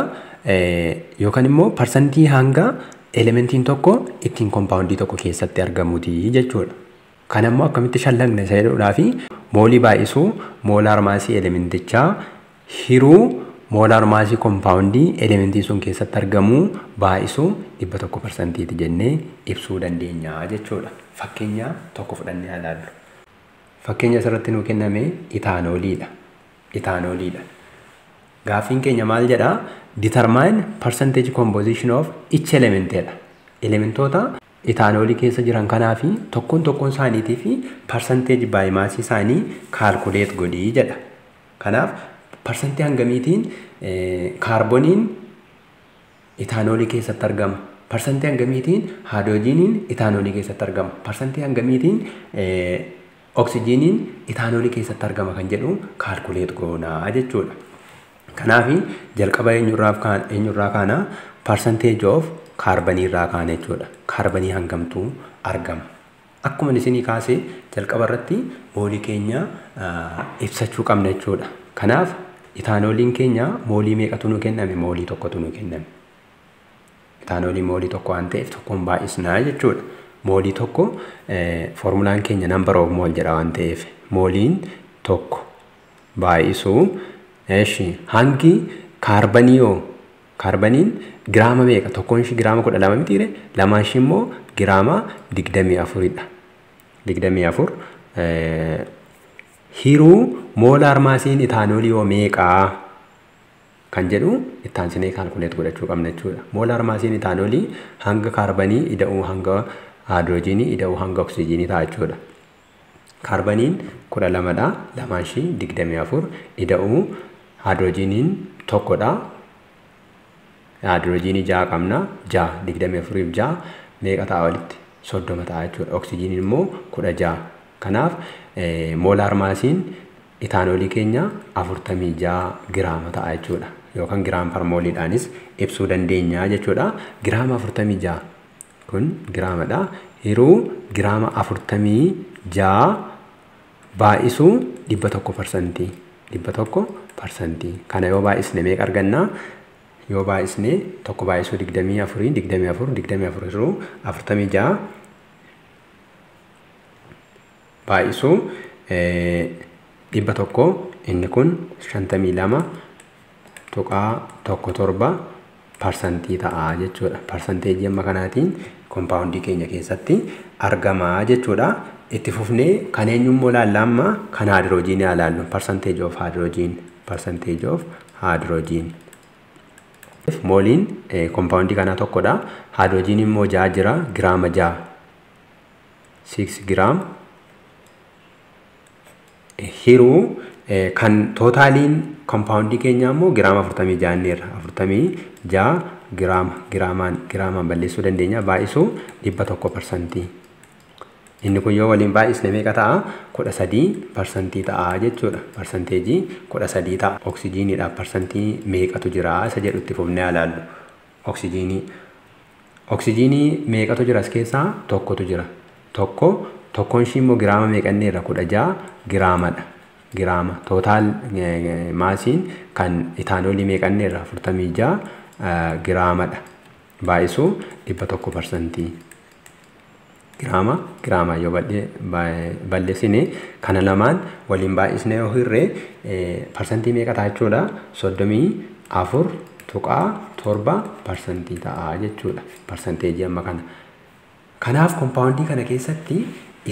yookaan immoo parsantii hanga elementiin tokko ittiin kompaawundii tokko keessatti argamuuti jechuudha. Kan ammoo akkamitti shallagna isa jedhuudhaa fi moolii baay'isuu molar maasii elementichaa hiruu molar maasii kompaawundii elementiin sun keessatti argamu baay'isuu 100 parsantiiti jennee ibsuu dandeenya jechuudha. Fakkeenya tokko fudhannee ilaallu. Fakkeenya asirratti nuu kenname itaanooliidha. Itaanooliidha. Gaaffiin keenya maal jedhaa? Determine percentage composition of each element jedha. Elementoota itaanoolii keessa jiran kanaa fi tokkoon tokkoon isaaniitii fi percentage by mass isaanii calculate godhii jedha. Kanaaf parsantii hangamiitiin kaarboniin itaanoolii keessatti argama? Parsantii hangamiitiin haayidroojiniin itaanoolii keessatti argama? Parsantii hangamiitiin oksijiiniin itaanoolii keessatti argama kan jedhu calculate goonaa jechuudha. Kanaaf jalqaba eenyurraa kaana? Percentage of kaarbanii irraa kaana jechuudha. Kaarbanii hangamtuu argama? Akkuma isinii kaasee, jalqaba irratti moolii keenya ibsachuu qabna jechuudha. Kanaaf itaanooliin keenya moolii meeqatu nu kenname? Moolii tokkotu nu kenname. Itaanooliin moolii tokko waan ta'eef tokkoon baay'isnaa jechuudha. Moolii tokko, foormulaan keenya number of mole jedha waan ta'eef, mooliin tokko baay'isuu, eeshi, hangi kaarbanii yoo kaarbaniin giraama meeqa? Tokkoon ishii giraama 12 mitiire? Lamaan ishii immoo giraama 24dha. 24 hiruu molar maasiin itaanoolii yoo meeqaa kan jedhu ittaansinee calculate godhachuu qabna jechuudha. Molar maasiin itaanoolii hanga kaarbanii ida'uu hanga haayidroojinii ida'uu hanga oksijiinii ta'a jechuudha. Kaarbaniin 12dha. Lamaan ishii 24 ida'uu haayidroojiniin tokkodha. Haayidroojiinii 6 qabna. 6 24 6 meeqa ta'a walitti? 30 ta'a jechuudha. Oksijiiniin immoo 16. Kanaaf molar maasiin itaanoolii keenya 46 giraama ta'a jechuudha. Yookaan gram per mooliidhaanis ibsuu dandeenya jechuudha. Giraama 46 kun giraamadha. Hiruu giraama 46 baay'isuu 100%. 100%. Kana yoo baay'isne meeqa arganna? Yoo baay'isne 1 baay'isuu 24 24 24 hiruu 46 baay'isuu 100, inni kun 52.17% ta'a jechuudha. Parsanteejii amma kanaatiin kompaawundii keenya keessatti argama jechuudha. Itti fufnee kan eenyummoo ilaalla amma kan haayidroojiinii ilaallu. Percentage of hydrogen. Percentage of hydrogen. Mooliin kompaawundii kanaa tokkodha. Haayidroojiiniin immoo 6 jira. Giraama 6. 6 giraam hiruu kan tootaaliin kompaawundii keenyaa immoo giraama 46 inneerra. 46 giraama giraamaan balleessuu dandeenya. Baay'isuu 100%. Inni kun yoo waliin baay'isne meeqa ta'a? 13% ta'a jechuudha. Parsanteejii 13 ta'a. Oksijiiniidhaaf parsantii meeqatu jira isa jedhu itti fufnee ilaallu. Oksijiinii. Oksijiinii meeqatu jira as keessaa? Tokkotu jira. Tokkoon ishii immoo giraama meeqanneerra? 16 giraamadha. Giraama. Total maasiin kan itaanoolii meeqanneerra? 46 giraamadha. Baay'isuu 100%. Giraama giraama yoo balleessine kana lamaan waliin baay'isne yoo hirree parsantii meeqa ta'a jechuudha? 34.7% ta'a jechuudha. Parsanteejii amma kana. Kanaaf kompaawundii kana keessatti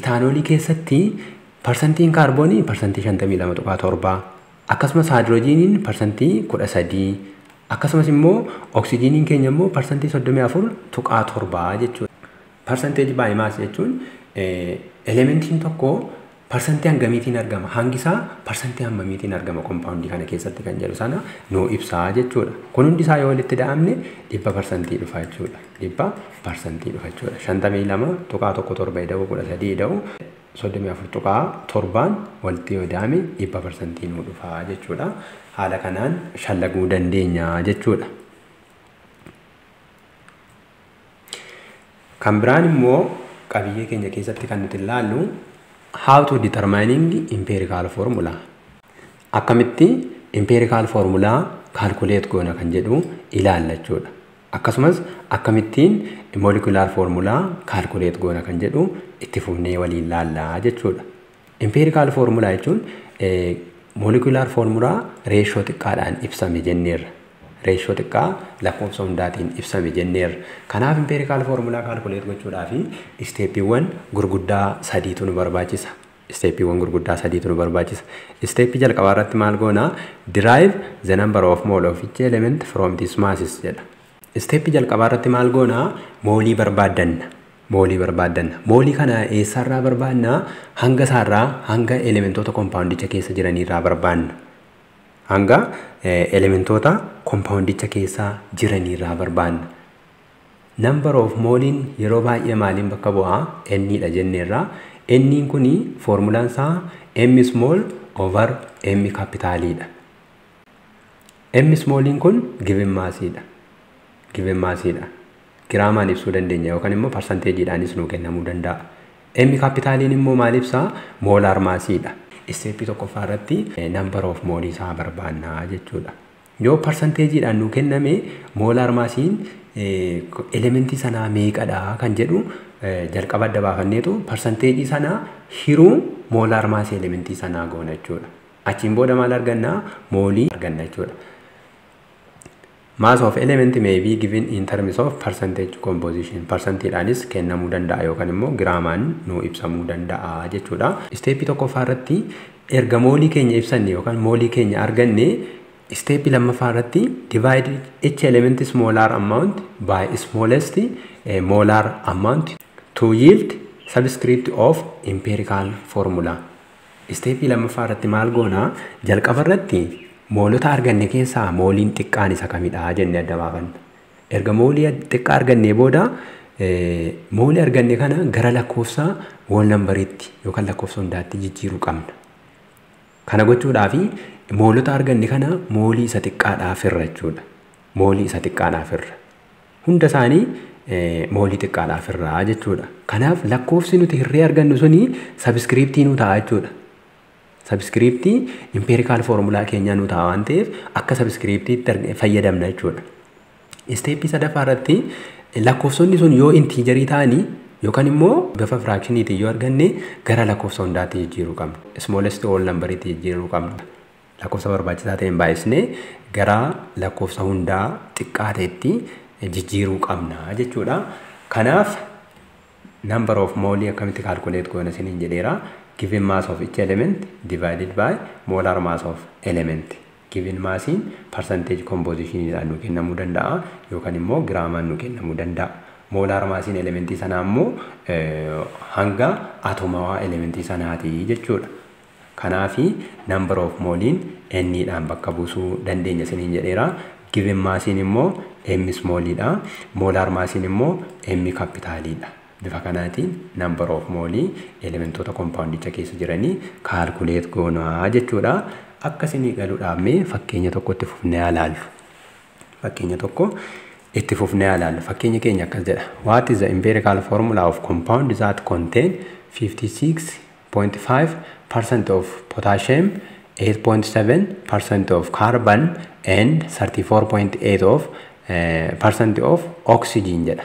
itaanoolii keessatti parsantiin kaarboonii parsantii 52.7, akkasumas haayidroojiiniin parsantii 13, akkasumas immoo oksijiiniin keenya immoo parsantii 34.7 jechuudha. Percentage by mass jechuun elementiin tokko parsantii hangamiitiin argama, hangi isaa parsantii hammamiitiin argama kompaawundii kana keessatti kan jedhu sana nuu ibsaa jechuudha. Kun hundi isaa yoo walitti da'amne 100% dhufa jechuudha. 100% dhufa jechuudha. 52.17 ida'uu 13 ida'uu 34.7 walitti yoo da'ame 100% nuu dhufa jechuudha. Haala kanaan shallaguu dandeenya jechuudha. Kan biraan immoo qabiyyee keenya keessatti kan nuti ilaallu how to determining empirical formula. Akkamitti empirical formula calculate goona kan jedhu ilaalla jechuudha. Akkasumas akkamittiin molecular formula calculate goona kan jedhu itti fufnee waliin ilaalla jechuudha. Empirical formula jechuun molecular formula reeshoo xiqqaadhaan ibsame jenneerra. Reeshoo xiqqaa lakkoofsa hundaatiin ibsame jenneerra. Kanaaf empirical formula calculate gochuudhaaf isteeppiiwwan gurguddaa sadiitu nu barbaachisa. Isteeppiiwwan gurguddaa sadiitu nu barbaachisa. Isteeppii jalqabaa irratti maal goona? Derive the number of mole of each element from this masses jedha. Isteeppii jalqabaa irratti maal goona? Moolii barbaaddanna. Moolii barbaaddanna. Moolii kana eessarraa barbaadna? Hanga isaarraa, hanga elementoota kompaawundicha keessa jiraniirraa barbaadna. Hanga elementoota kompaawundicha keessa jiraniirraa barbaadna. Number of mooliin yeroo baay'ee maaliin bakka bu'aa? N dha jenneerra. N kuni foormulaan isaa M small over M capitaliidha. M smalliin kun given massiidha. Given massiidha. Giraamaan ibsuu dandeenya yookaan immoo parsanteejiidhaanis nuu kennamuu danda'a. M capitaliin immoo maal ibsaa? Molar massiidha. Isteeppii tokkoffaa irratti number of moolii isaa barbaannaa jechuudha. Yoo parsanteejiidhaan nuu kenname molar massiin elementii sanaa meeqadha kan jedhu jalqaba adda baafanneetu parsanteejii sanaa hiruu molar massii elementii sanaa goona jechuudha. Achiin booda maal argannaa? Moolii arganna jechuudha. Mass of element may be given in terms of percentage composition. Percentiidhaanis kennamuu danda'a yookaan immoo giraamaan nuu ibsamuu danda'a jechuudha. Isteeppii tokkoffaa irratti erga moolii keenya ibsanne yookaan moolii keenya arganne, isteeppii lammaffaa irratti divide each element molar amount by smallest molar amount to yield subscript of empirical formula. Isteeppii lammaffaa irratti maal goona? Jalqaba irratti moolota arganne keessaa mooliin xiqqaan isa kamidha jennee adda baafanna. Erga moolii xiqqaa argannee booda moolii arganne kana gara lakkoofsa whole numberiitti yookaan lakkoofsa hundaatti jijjiiruu qabna. Kana gochuudhaaf moolota arganne kana moolii isa xiqqaadhaaf irra jechuudha. Moolii isa xiqqaadhaaf irra. Hunda isaanii moolii xiqqaadhaaf irraa jechuudha. Kanaaf lakkoofsi nuti hirree argannu suni subscriptii nu ta'a jechuudha. Subscriptii empirical formulaa keenyaa nu ta'a waan ta'eef akka subscriptiitti fayyadamna jechuudha. Steppii sadaffaa irratti lakkoofsonni sun yoo integerii ta'anii yookaan immoo bifa fractioniitiin yoo arganne gara lakkoofsa hundaatti jijjiiruu qabna. Smallest whole numberiitti jijjiiruu qabna. Lakkoofsa barbaachisaa ta'een baay'isnee gara lakkoofsa hundaa xiqqaa ta'etti jijjiiruu qabna jechuudha. Kanaaf number of moolii akkamitti calculate goona isiniin jedheera. Given mass of each element divided by molar mass of element. Given massiin percentage compositionidhaan nu kennamuu danda'a yookaan immoo giraamaan nu kennamuu danda'a. Molar massiin elementii sanaa immoo hanga atomawaa elementii sanaati jechuudha. Kanaafi number of mooliin n dhaan bakka buusuu dandeenya isiniin jedheera. Given massiin immoo m smalliidha. Molar massiin immoo m capitaliidha. Bifa kanaatiin number of moolii elementoota compoundicha keessa jiranii calculate goonaa jechuudha. Akka isinii galuudhaaf mee fakkeenya tokko itti fufnee haa ilaallu. Fakkeenya tokko itti fufnee haa ilaallu. Fakkeenya keenya akkas jedha. What is the empirical formula of compound that contain 56.5% of potassium, 8.7% of carbon and 34.8 of percent of oxygen jedha.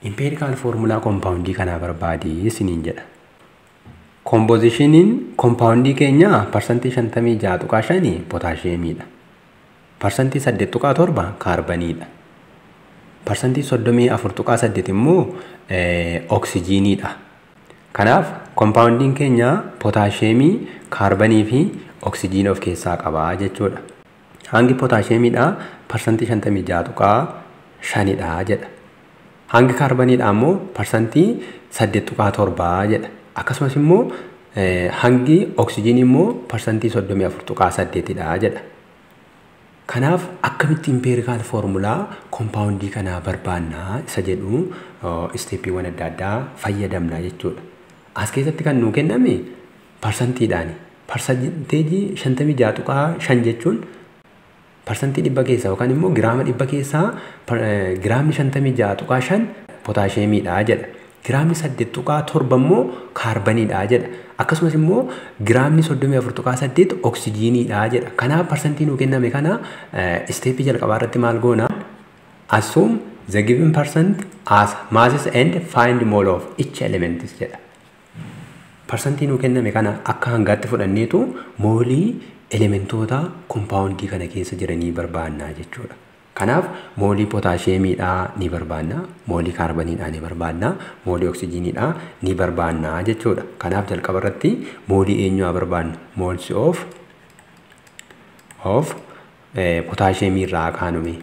Empirical formula compoundii kanaa barbaadii isiniin jedha. Compositioniin compoundii keenyaa 56.5% potassiumiidha. 8.7% kaarbaniidha. 34.8% immoo oksijiiniidha. Kanaaf compoundiin keenya potassiumii, kaarbanii fi oksijiinii of keessaa qaba jechuudha. Hangi potassiumiidha 56.5% jedha. Hangi kaarbaniidha immoo 8.7% jedha. Akkasumas immoo hangi oksijiinii immoo 34.8% jedha. Kanaaf akkamitti empirical formulaa compoundii kanaa barbaannaa isa jedhu steppiiwwan adda addaa fayyadamna jechuudha. As keessatti kan nuu kenname parsantiidhaani. Percentage 56.5 jechuun 100% keessaa yookaan immoo giraama 100 keessaa giraamni 56.5 potassiumiidha jedha. Giraamni 8.7 immoo kaarbaniidha jedha. Akkasumas immoo giraamni 34.8 oksijiiniidha jedha. Kanaaf parsantii nuu kenname kana steppii jalqabaa irratti maal goona? Assume the given percent as masses and find mole of each element jedha. Parsantii nuu kenname kana akka hangaatti fudhanneetu moolii elementoota compoundii kana keessa jiranii barbaannaa jechuudha. Kanaaf moolii potassiumiidhaa ni barbaanna, moolii kaarbaniidhaa ni barbaanna, moolii oksijiiniidhaa ni barbaanna jechuudha. Kanaaf jalqaba irratti moolii eenyu haa barbaannu? Moles of potassiumii irraa kaanume.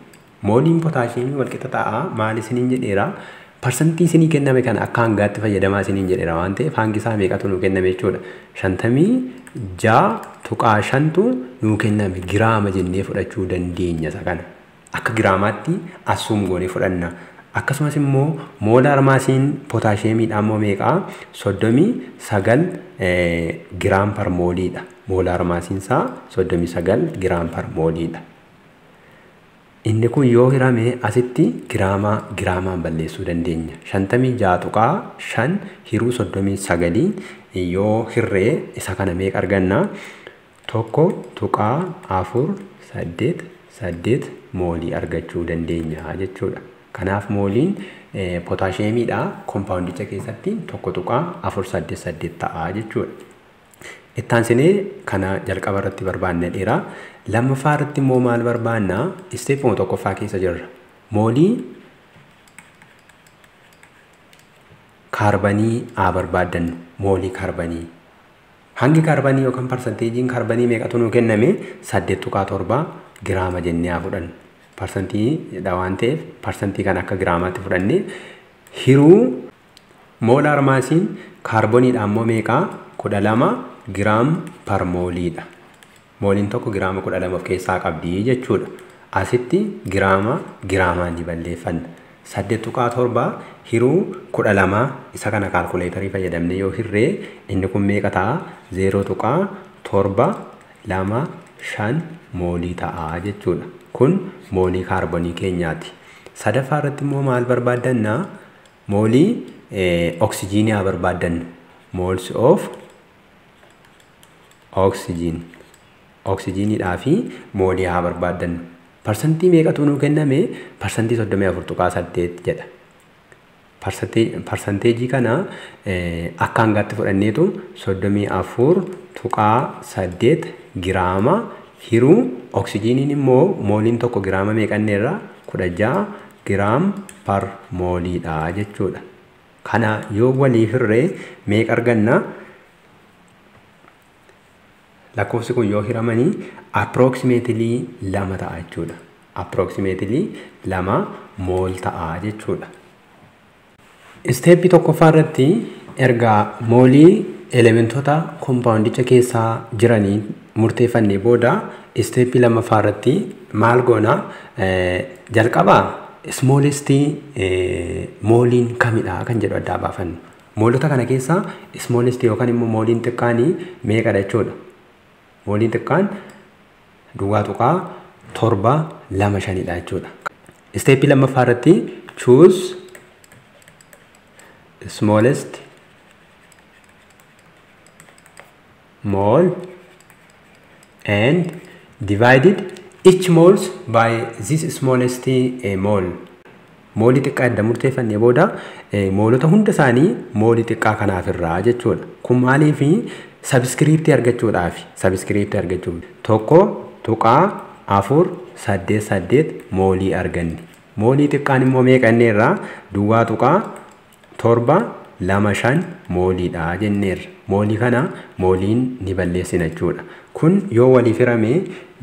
Mooliin potassiumii walqixa ta'a maal isiniin jedheera? Parsantii isinii kenname kana akka hangaatti fayyadamaa isiniin jedheera waan ta'eef hangi isaa meeqatu nuu kenname jechuudha. 56.5tu nuu kenname giraama jennee fudhachuu dandeenya isa kana. Akka giraamaatti assume goonee fudhanna. Akkasumas immoo molar massiin potassiumiidha immoo meeqaa? 39 gram per mooliidha. Molar massiin isaa 39 gram per mooliidha. Inni kun yoo hirame asitti giraama giraamaan balleessuu dandeenya. 56.5 hiruu 39 yoo hirree isa kana meeqa arganna? 1.488 moolii argachuu dandeenya jechuudha. Kanaaf mooliin potassiumiidha compoundicha keessatti 1.488 ta'a jechuudha. Ittaansinee kana jalqaba irratti barbaanne dheera. Lammaffaa irratti immoo maal barbaanna? Steppuma tokkoffaa keessa jirra. Moolii kaarbanii haa barbaaddannu. Moolii kaarbanii. Hangi kaarbanii yookaan parsanteejiin kaarbanii meeqatu nuu kenname? 8.7 giraama jennee haa fudhannu. Parsantiidha waan ta'eef parsantii kan akka giraamaatti fudhannee hiruu molar massiin kaarboniidha immoo meeqaa? 12 gram per mooliidha. Mooliin tokko giraama 12 of keessaa qabdi jechuudha. Asitti giraama giraamaan ni balleeffanna. 8.7 hiruu 12 isa kana kaalkuleetarii fayyadamne yoo hirree inni kun meeqa ta'a? 0.725 moolii ta'a jechuudha. Kun moolii kaarboonii keenyaati. Sadaffaa irratti immoo maal barbaaddanna? Moolii oksijiinii haa barbaaddannu. Moles of oxygen. Oksijiiniidhaa fi moolii haa barbaaddannu. Parsantii meeqatu nuu kenname? Parsantii 34.8 jedha. Parsanteejii kana akka hangaatti fudhanneetu 34.8 giraama hiruu oksijiiniin immoo mooliin tokko giraama meeqanneerra? 16 giraam par mooliidha jechuudha. Kana yoo walii hirree meeqa arganna? Lakkoofsi kun yoo hiramanii approximately 2 ta'a jechuudha. Approximately 2 mool ta'a jechuudha. Isteeppii tokkoffaa irratti erga moolii elementoota kompaawundicha keessaa jiranii murteeffannee booda isteeppii lammaffaa irratti maal goona? Jalqaba smallest mooliin kamidha kan jedhu addaa baafannu. Moolota kana keessaa smallest yookaan immoo mooliin xiqqaanii meeqadha jechuudha. Mooliin xiqqaan 0.725 dha jechuudha. Isteeppii lammaffaa irratti choose smallest mole and divided each moles by this smallest mole. Moolii xiqqaa edda murteeffannee booda moolota hunda isaanii moolii xiqqaa kanaaf irraa jechuudha. Kun maaliifi? Sabskiriiptii argachuudhaafi. Sabskiriiptii argachuuf 1.488 moolii arganne. Moolii xiqqaan immoo meeqa jenneerra? 0.725 mooliidha jenneerra. Moolii kana mooliin ni balleessina jechuudha. Kun yoo waliif hirame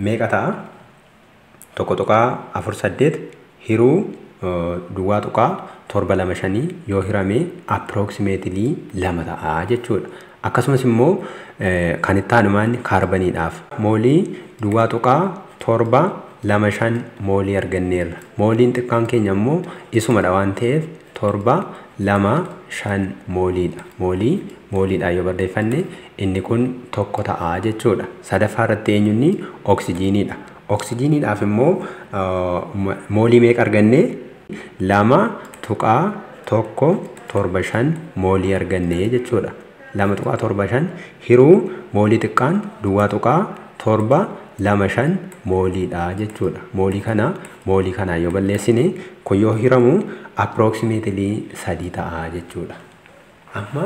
meeqa ta'a? 1.48 hiruu 0.725 yoo hirame approximately 2 ta'a jechuudha. Akkasumas immoo kan itti aanu maanni kaarbaniidhaaf moolii 0.725 moolii arganneerra. Mooliin xiqqaan keenya immoo isumadha waan ta'eef 725 mooliidha. Moolii mooliidhaan yoo barreeffanne inni kun 1 ta'a jechuudha. Sadaffaa irratti eenyunni oksijiiniidha. Oksijiiniidhaaf immoo moolii meeqa arganne? 2.175 moolii arganne jechuudha. 2.75 hiruu moolii xiqqaan 0.725 mooliidha jechuudha. Moolii kana moolii kanaan yoo balleessine kun yoo hiramu approximately 3 ta'a jechuudha. Amma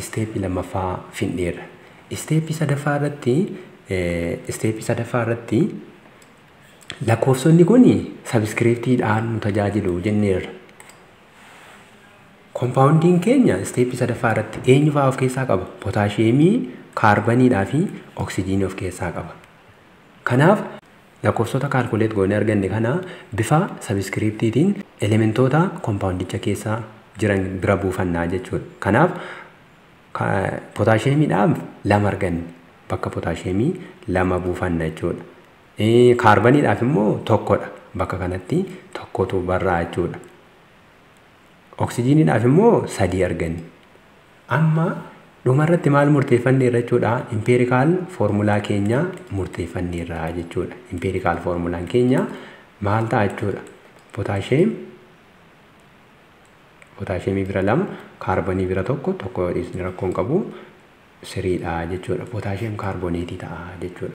isteeppii lammaffaa finneerra. Isteeppii sadaffaa irratti lakkoofsonni kun sabskiriiptiidhaan nu tajaajilu jenneerra. Kompaawundiin keenya isteeppii sadaffaa irratti eenyu fa'aa of keessaa qaba? Pootaashiyeemii, kaarbaniidhaa fi oksijiinii of keessaa qaba. Kanaaf lakkoofsota kaalkuleet goonee arganne kana bifa sabskiriiptiitiin elementoota kompaawundicha keessa jiran bira buufannaa jechuudha. Kanaaf pootaashiyeemiidhaaf 2 arganne, bakka pootaashiyeemii 2 buufanna jechuudha. Kaarbaniidhaaf immoo 1dha. Bakka kanatti 1tu barraa jechuudha. Oksijiiniidhaaf immoo 3 arganne. Amma dhumarratti maal murteeffanneerra jechuudha? Impeerikaal foormulaa keenya murteeffanneerra jechuudha. Impeerikaal foormulaan keenya maal ta'a jechuudha? Pootaashiyeemii bira 2, kaarbonii bira 1, 1 dhiisni rakkoo hin qabu 3dha jechuudha. Pootaashiyeem kaarboneetii ta'a jechuudha.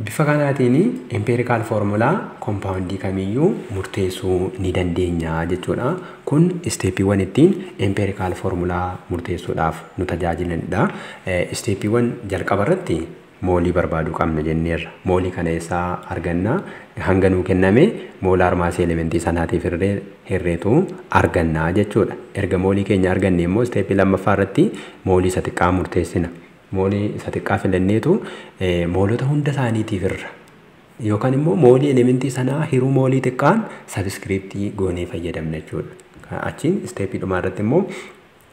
Bifa kanaatiin impeerikaal foormulaa kompaawundii kamiyyuu murteessuu ni dandeenya jechuudha. Kun isteeppiiwwan ittiin impeerikaal foormulaa murteessuudhaaf nu tajaajilanidha. Isteeppiiwwan jalqaba irratti moolii barbaaduu qabna jenneerra. Moolii kana eessaa arganna? Hanga nuu kenname moolaar maasii elementii sanaatiif hirreetu arganna jechuudha. Erga moolii keenya arganne immoo isteeppii lammaffaa irratti moolii isa xiqqaa murteessina. Moolii isa xiqqaa filanneetu moolota hunda isaaniitiif irra yookaan immoo moolii elementii sanaa hiruu moolii xiqqaan sabskiriiptii goonee fayyadamna jechuudha. Achiin isteeppii dhumaa irratti immoo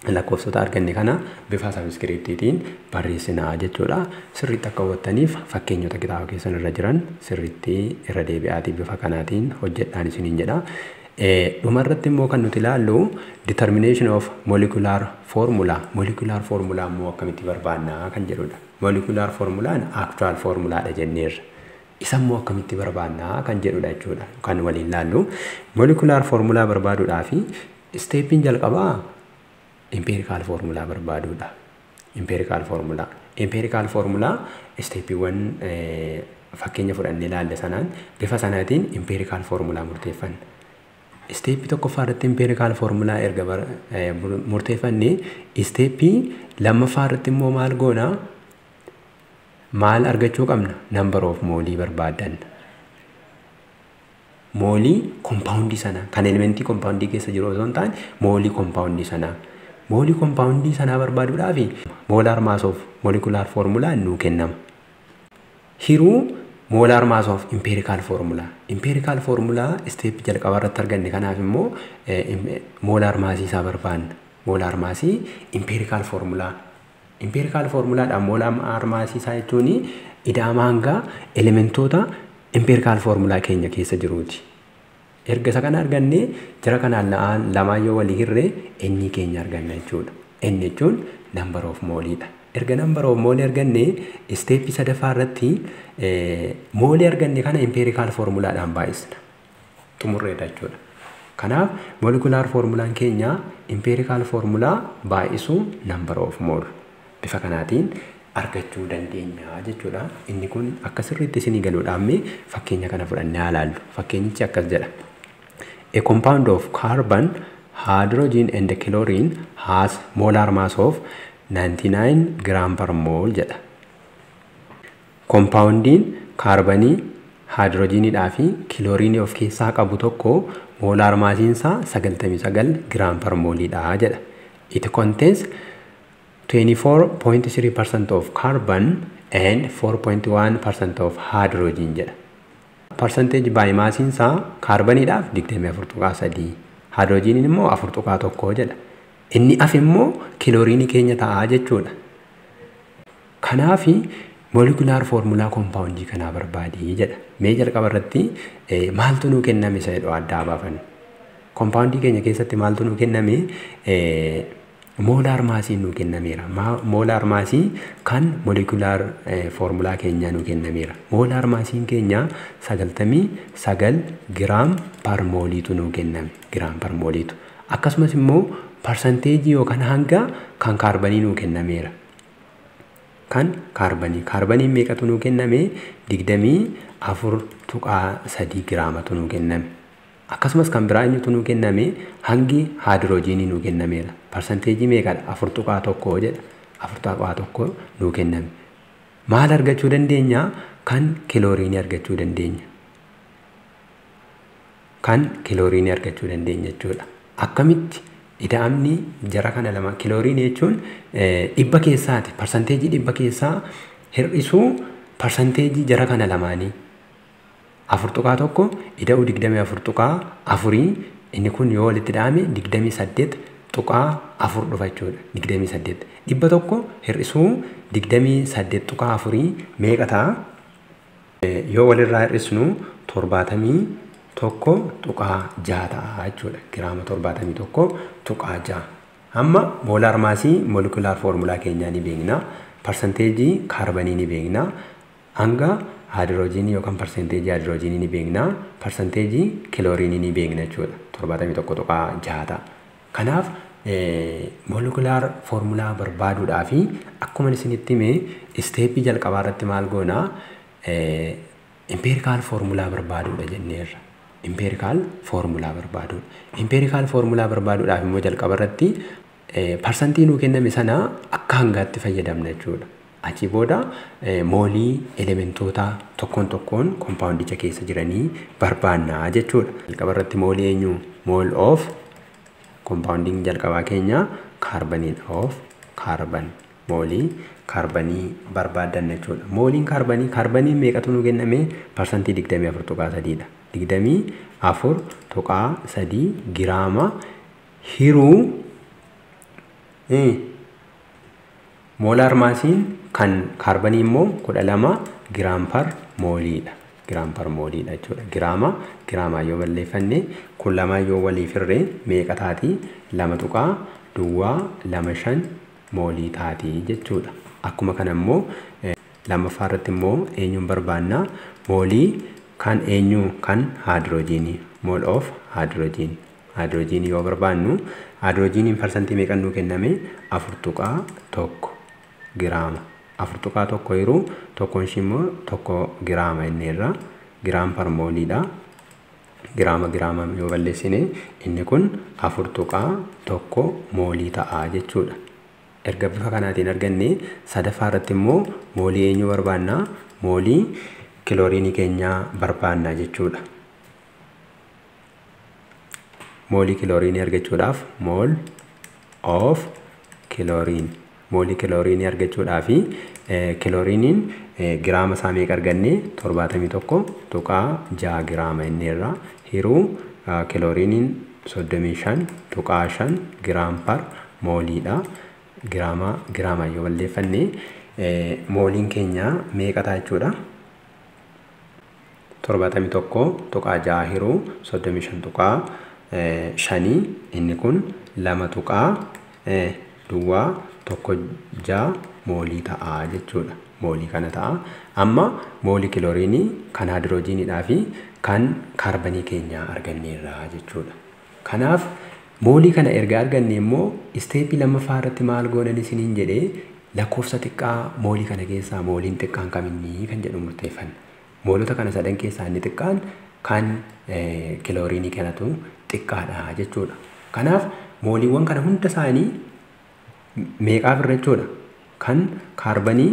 Lakkoofsota arganne kana bifa subscriptiitiin barreessinaa jechuudha. Sirriitti akka hubattaniif fakkeenyota kitaaba keessan irra jiran sirriitti irra deebi'aatii bifa kanaatiin hojjedhaan isiniin jedha. Dhuma irratti immoo kan nuti ilaallu determination of molecular formula. Molecular formula immoo akkamitti barbaannaa kan jedhudha. Molecular formulaan actual formulaadha jenneerra. Isa immoo akkamitti barbaannaa kan jedhudha jechuudha. Kan waliin ilaallu. Molecular formula barbaaduudhaaf steppiin jalqabaa empirical formula barbaaduudha. Empirical formula. Empirical formula steppiiwwan fakkeenya fudhannee ilaalle sanaan bifa sanaatiin empirical formula murteeffanna. Steppii tokkoffaa irratti empirical formula erga murteeffannee, steppii lammaffaa irratti immoo maal goona? Maal argachuu qabna? Number of moolii barbaaddanna. Moolii kompaawundii sana kan elementii kompaawundii keessa jiru osoo hin taane, moolii kompaawundii sanaa. Moolii kompaawundii sanaa barbaaduudhaaf molar mass of molecular formula nuu kennama. Hiruu molar mass of empirical formula. Empirical formula step jalqabaa irratti arganne kanaaf immoo molar massii isaa barbaanna. Molar massii empirical formula. Empirical formulaadhaan molar massii isaa jechuun ida'ama hangaa elementoota empirical formula keenya keessa jiruuti. Erga isa kana arganne, jara kanaan lamaan yoo walii hirree inni keenya arganna jechuudha. Inni jechuun number of mooliidha. Erga number of moolii arganne, steppii sadaffaa irratti moolii arganne kana empirical formulaadhaan baay'isna. Xumurreedha jechuudha. Kanaaf molecular formulaan keenya empirical formula baay'isuu number of mole. Bifa kanaatiin argachuu dandeenya jechuudha. Inni kun akka sirriitti isinii galuudhaaf mee fakkeenya kana fudhannee haa ilaallu. Fakkeenyichi akkas jedha. A compound of carbon, hydrogen and chlorine has molar mass of 99 gram per mole jedha. Kompaawundiin kaarbanii, haayidrojiinidhaa fi kilooriinii of keessaa qabu tokko molar massiin isaa 99 gram per mooliidha jedha. It contains 24.3% of carbon and 4.1% of hydrogen jedha. Percentage by massiin isaa kaarbaniidhaaf 24.3, haayidrojiiniin immoo 4.1 jedha. Inni af immoo kilooriinii keenya ta'a jechuudha. Kanaafi molecular formula kompaawundii kanaa barbaadii jedha. Mee jalqaba irratti maaltu nuu kenname isa jedhu addaa baafannu. Kompaawundii keenya keessatti maaltu nuu kenname? Molar massiin nuu kennameera. Molar massii kan molecular formula keenyaa nuu kennameera. Molar massiin keenya 99 gram per mooliitu nuu kenname. Gram per mooliitu. Akkasumas immoo parsanteejii yookaan hanga kan kaarbanii nuu kennameera. Kan kaarbanii. Kaarbaniin meeqatu nuu kenname? 24.3 giraamatu nuu kenname. Akkasumas kan biraa eenyutu nuu kenname? Hangi haayidroojiinii nuu kennameera. Parsanteejii meeqadha? 4.1 jedha. 4.1 nuu kenname. Maal argachuu dandeenya? Kan kilooriinii argachuu dandeenya. Kan kilooriinii argachuu dandeenya jechuudha. Akkamitti? Ida'amni jara kana lama, kilooriinii jechuun dhibba keessaati. Parsanteejii dhibba keessaa hir'isuu parsanteejii jara kana lamaanii. 4.1 ida'uu 24.4, inni kun yoo walitti dhahame 28.4 dhufa jechuudha. 28. 100 hir'isuu 28.4 meeqa ta'a? Yoo walirraa hir'isnu 71.6 ta'a jechuudha. Giraama 71.6. Amma molar massii molecular formula keenyaa ni beekna. Parsanteejii kaarbanii ni beekna. Hanga haayidroojiinii yookaan parsanteejii haayidroojiinii ni beekna. Parsanteejii kilooriinii ni beekna jechuudha. 71.6 ta'a. Kanaaf molecular formula barbaaduudhaaf akkuma isinitti hime, steppii jalqabaa irratti maal goonaa? Empirical formula barbaaduudha jenneerra. Empirical formula barbaaduudha. Empirical formula barbaaduudhaaf immoo jalqaba irratti parsantii nuu kenname sana akka hangaatti fayyadamna jechuudha. Achii booda moolii elementoota tokkoon tokkoon kompaawundicha keessa jiranii barbaannaa jechuudha. Jalqaba irratti moolii eenyu? Mole of kompaawundiin jalqabaa keenya kaarbaniin, of carbon, moolii kaarbanii barbaaddanna jechuudha. Mooliin kaarbanii, kaarbaniin meeqatu nuu kenname? Parsantii 24.3dha. 24.3 giraama hiruu Molar massiin kan kaarbanii immoo 12 gram per mooliidha. Gram per mooliidha jechuudha. Giraama giraamaa yoo balleeffanne kun lamaan yoo waliif hirree meeqa taati? 2.025 moolii taati jechuudha. Akkuma kana immoo lammaffaa irratti immoo eenyuun barbaanna? Moolii kan eenyu? Kan haayidroojiinii. Mole of hydrogen. Haayidroojiinii yoo barbaannu haayidroojiiniin parsantii meeqan nuu kenname? 4.1 giraama. 4.1 yeroo tokkoon ishii immoo 1 giraama inni irra gram per mooliidha. Giraama giraama yoo balleessine inni kun 4.1 moolii ta'a jechuudha. Erga bifa kanaatiin arganne sadaffaa irratti immoo moolii eenyu barbaanna? Moolii kilooriinii keenyaa barbaanna jechuudha. Moolii kilooriinii argachuudhaaf mole of chlorine. Moolii kilooriinii argachuudhaaf kilooriiniin giraama isaa meeqa arganne? 71.6 giraama inni irra hiruu kilooriiniin 35.5 gram per mooliidha. Giraama giraama yoo balleeffanne mooliin keenya meeqa ta'a jechuudha? 71.6 hiruu 35.5 inni kun 2.016 moolii ta'a jechuudha. Moolii kana ta'a. Amma moolii kilooriinii kan haayidroojiiniidhaa fi kan kaarbanii keenyaa arganneerra jechuudha. Kanaaf moolii kana erga arganne immoo isteeppii lammaffaa irratti maal goonan isiniin jedhee lakkoofsa xiqqaa moolii kana keessaa mooliin xiqqaan kaminni kan jedhu murteeffanna. Moolota kana sadan keessaa inni xiqqaan kan kilooriinii kanatu xiqqaadha jechuudha. Kanaaf mooliiwwan kana hunda isaanii meeqaaf irra jechuudha? Kan kaarbanii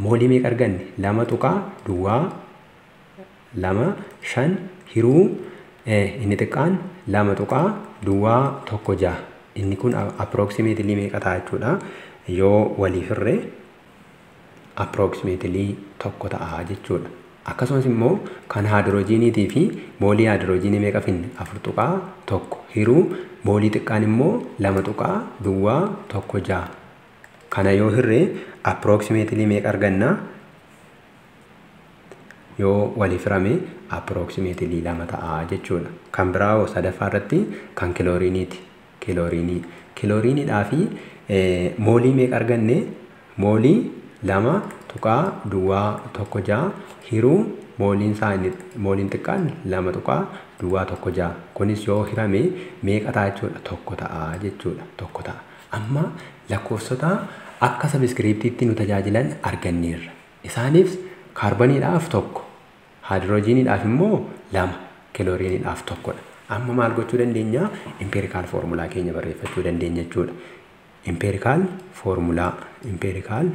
moolii meeqa arganne? 2.025 hiruu inni xiqqaan 2.016. Inni kun approximately meeqa ta'a jechuudha? Yoo waliif hirree approximately 1 ta'a jechuudha. Akkasumas immoo kan haayidroojiiniitii fi moolii haayidroojiinii meeqa finne? 4.1 hiruu moolii xiqqaan immoo 2.016. Kana yoo hirree approximately meeqa arganna? Yoo waliif hirame approximately 2 ta'a jechuudha. Kan biraa hoo sadaffaa irratti kan kilooriiniiti. Kilooriinii. Kilooriiniidhaa fi moolii meeqa arganne? Moolii 2.016 hiruu mooliin isaa mooliin xiqqaan 2.016. Kunis yoo hirame meeqa ta'a jechuudha? 1 ta'a jechuudha. 1 ta'a. Amma lakkoofsota akka sabiskiriiptiitti nu tajaajilan arganneerra. Isaanis kaarbaniidhaaf 1, haayidroojiiniidhaaf immoo 2, kilooriiniidhaaf 1dha. Amma maal gochuu dandeenya? Empirical formulaa keenya barreeffachuu dandeenya jechuudha. Empirical formulaa, empirical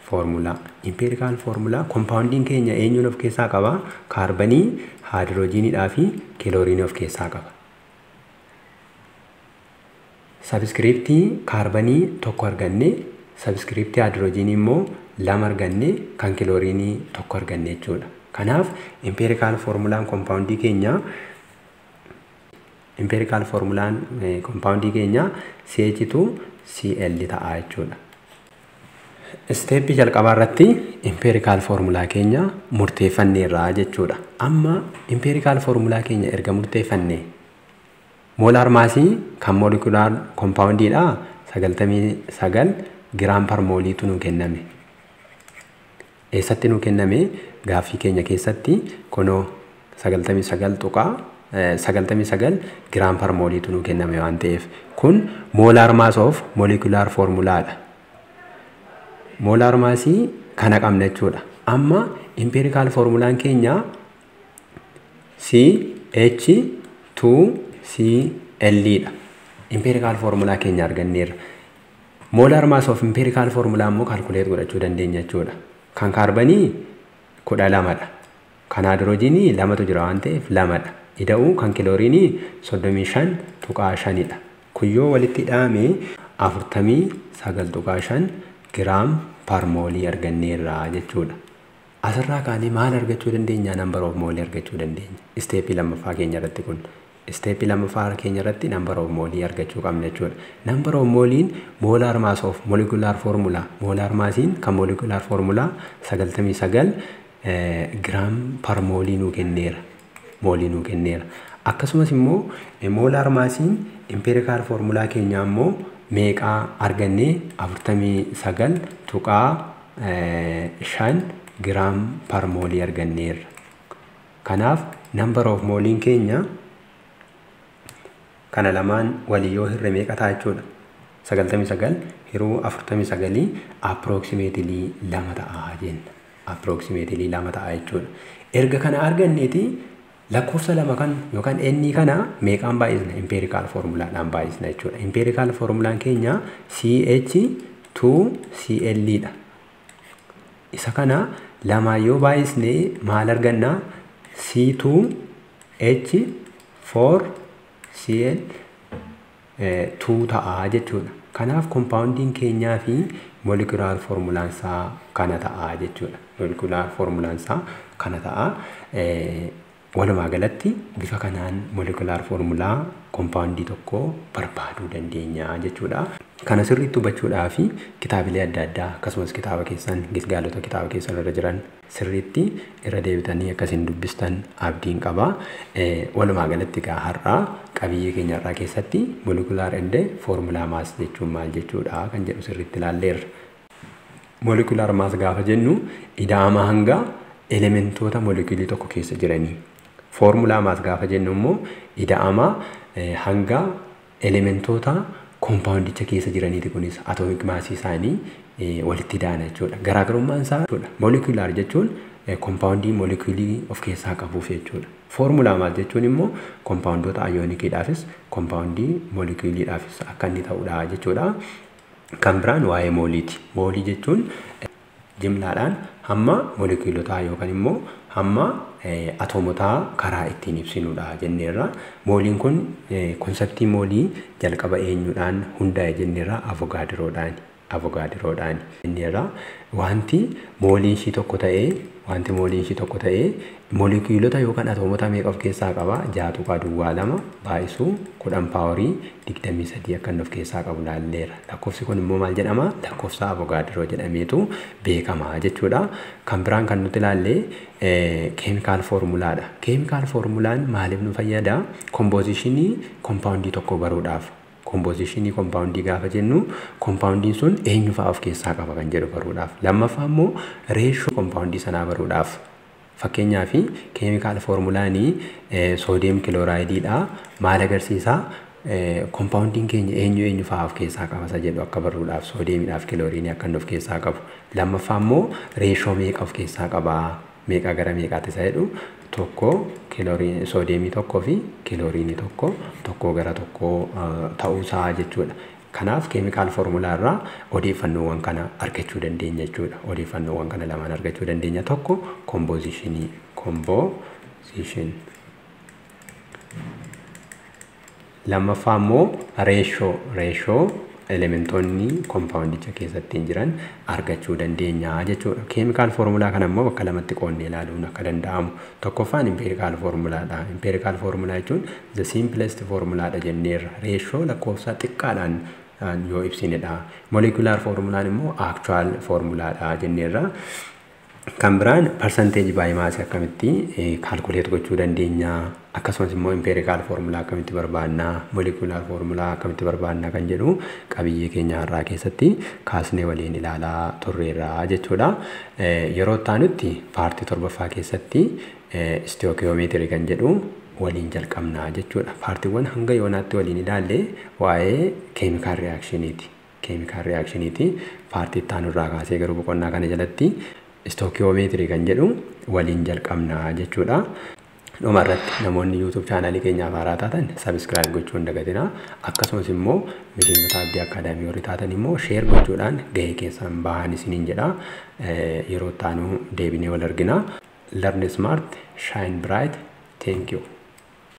formulaa, empirical formulaa kompaawundiin keenya eenyuun of keessaa qaba? Kaarbanii, haayidroojiiniidhaa fi kilooriinii of keessaa qaba. Sabiskiriiptii kaarbanii 1 arganne, sabiskiriiptii haayidroojiinii immoo 2 arganne, kan kilooriinii 1 arganne jechuudha. Kanaaf empirical formulaan kompaawundii keenya empirical formulaan kompaawundii keenya CH2Cl ta'a jechuudha. Isteeppii jalqabaa irratti empirical formulaa keenya murteeffanneerra jechuudha. Amma empirical formulaa keenya erga murteeffanne molar maasii kan moolekulaar kompaawundiidha 99 gram per mooliitu nu kenname. Eessatti nu kenname? Gaaffii keenya keessatti kunoo 99.99 gram per mooliitu nu kenname waan ta'eef kun molar mass of molecular formulaadha. Molar maasii kana qabna jechuudha. Amma empirical formulaan keenya CH2Cl dha. Empirical formulaa keenya arganneerra. Molar mass of empirical formulaa immoo calculate godhachuu dandeenya jechuudha. Kan kaarbanii 12 dha. Kan haayidroojiinii 2tu jira waan ta'eef 2 dha. Ida'uu kan kilooriinii 35.5 dha. Kun yoo walitti hidhame 49.5 gram per moolii arganneerra jechuudha. Asirraa kaanee maal argachuu dandeenya? Number of moolii argachuu dandeenya. Isteeppii lammaffaa keenya irratti kun. Step lammaffaa keenya irratti number of moolii argachuu qabna jechuudha. Number of mooliin molar mass of molecular formula. Molar massiin kan molecular formula 99 gram per moolii nuu kenneera. Moolii nuu kenneera. Akkasumas immoo molar massiin empirical formula keenyaa immoo meeqaa argannee 49.5 gram per moolii arganneerra. Kanaaf number of mooliin keenya kana lamaan walii yoo hirre meeqa ta'a jechuudha. 99 hiruu 49 approximately 2 ta'a jenna. Approximately 2 ta'a jechuudha. Erga kana arganneeti lakkoofsa lama kan yookaan n kana meeqaan baay'isna? Empirical formulaadhaan baay'isna jechuudha. Empirical formulaan keenya CH2Cl dha. Isa kana lamaan yoo baay'isne maal arganna? C2H4Cl 2 ta'a jechuudha. Kanaaf kompaawundiin keenyaa fi molecular formulaan isaa kana ta'a jechuudha. Molecular formulaan isaa kana ta'a. Walumaa galatti bifa kanaan molecular formulaa kompaawundii tokko barbaaduu dandeenya jechuudha. Kana sirriitti hubachuudhaa fi kitaabilee adda addaa akkasumas kitaaba keessan gilgaalota kitaaba keessan irra jiran sirriitti irra deebitanii akkasiin dubbistan abdiin qaba. Walumaa galatti egaa har'aa qabiyyee keenya har'aa keessatti molecular and formula mass jechuun maal jechuudha kan jedhu sirriitti ilaalleerra. Molecular mass gaafa jennu ida'ama hanga elementoota molekulii tokko keessa jiranii. Formula mass gaafa jennu immoo ida'ama hanga elementoota kompaawundicha keessa jiraniiti, kunis atomic massii isaanii walitti ida'ana jechuudha. Garaagarummaan isaa jechuudha. Molecular jechuun kompaawundii molekulii of keessaa qabuuf jechuudha. Formula mass jechuun immoo kompaawundoota ayoonikiidhaafis kompaawundii molekuliidhaafis akka inni ta'udha jechuudha. Kan biraan waa'ee mooliiti. Moolii jechuun jimlaadhaan hamma molekulotaa yookaan immoo hamma atoomotaa karaa ittiin ibsinudha jenneerra. Mooliin kun konseptii moolii jalqaba eenyuudhaan hundaa'e jenneerra? Avogaadiroodhaan. Avogaadiroodhaan jenneerra. Wanti mooliin ishii tokko ta'ee wanti mooliin ishii tokko ta'ee molekuulota yookaan atoomota meeqa of keessaa qaba? 6.02 baay'isuu 10 paaworii 23 akka inni of keessaa qabu laalleera. Lakkoofsi kun immoo maal jedhama? Lakkoofsa Avogaadroo jedhameetu beekama jechuudha. Kan biraan kan nuti ilaalle chemical formulaadha. Chemical formulaan maaliif nu fayyada? Kompoozishinii kompaawundii tokko baruudhaaf. Kompoozishinii kompaawundii gaafa jennu kompaawundiin sun eenyu fa'aa of keessaa qaba kan jedhu baruudhaaf. Lammaffaa immoo reeshoo kompaawundii sanaa baruudhaaf. Fakkeenyaaf chemical formulaanii sodium kiloraayidiidha. Maal agarsiisaa? Kompaawundiin keenya eenyu eenyu fa'aa of keessaa qaba isa jedhu akka baruudhaaf soodiyeemiidhaaf kilooriinii akka inni of keessaa qabu. Lammaffaa immoo reeshoo meeqa of keessaa qaba? Meeqa gara meeqaatti isa jedhu tokko kilooriin soodiyeemii tokkoo fi kilooriinii tokko tokko gara tokkoo ta'uusaa jechuudha. Kanaaf chemical formulaa irraa odeeffannoowwan kana argachuu dandeenya jechuudha. Odeeffannoowwan kana lamaan argachuu dandeenya. Tokko kompoozishinii composition. Lammaffaa immoo reeshoo elementoonni kompaawundicha keessatti jiran argachuu dandeenya jechuudha. Chemical formulaa kana immoo bakka lamatti qoodnee ilaaluun akka danda'amu. Tokkoffaan empirical formulaadha. Empirical formulaa jechuun the simplest formulaadha jenneerra. Reeshoo lakkoofsa xiqqaadhaan yoo ibsinedha. Molecular formulaan immoo actual formulaadha jenneerra. Kan biraan percentage by mass akkamitti calculate gochuu dandeenya, akkasumas immoo empirical formula akkamitti barbaanna, molecular formula akkamitti barbaanna kan jedhu qabiyyee keenya har'aa keessatti kaasnee waliin ilaalaa turreerra jechuudha. Yeroo itti aanutti paartii torbaffaa keessatti stoichiometry kan jedhu waliin jalqabna jechuudha. Paartiiwwan hanga yoonaatti waliin ilaalle waa'ee chemical reactioniiti. Chemical reactioniiti. Paartii itti aanu irraa kaasee garuu boqonnaa kana jalatti stoichiometry kan jedhu waliin jalqabna jechuudha. Dhuma irratti namoonni YouTube chaanaalii keenyaaf haaraa taatan subscribe gochuu hin dagatinaa. Akkasumas immoo miseensota Abdii Akaadaamii warri taatan immoo share gochuudhaan gahee keessan bahan isiniin jedha. Yeroo itti aanu deebinee wal argina. Learn smart, shine bright. Thank you.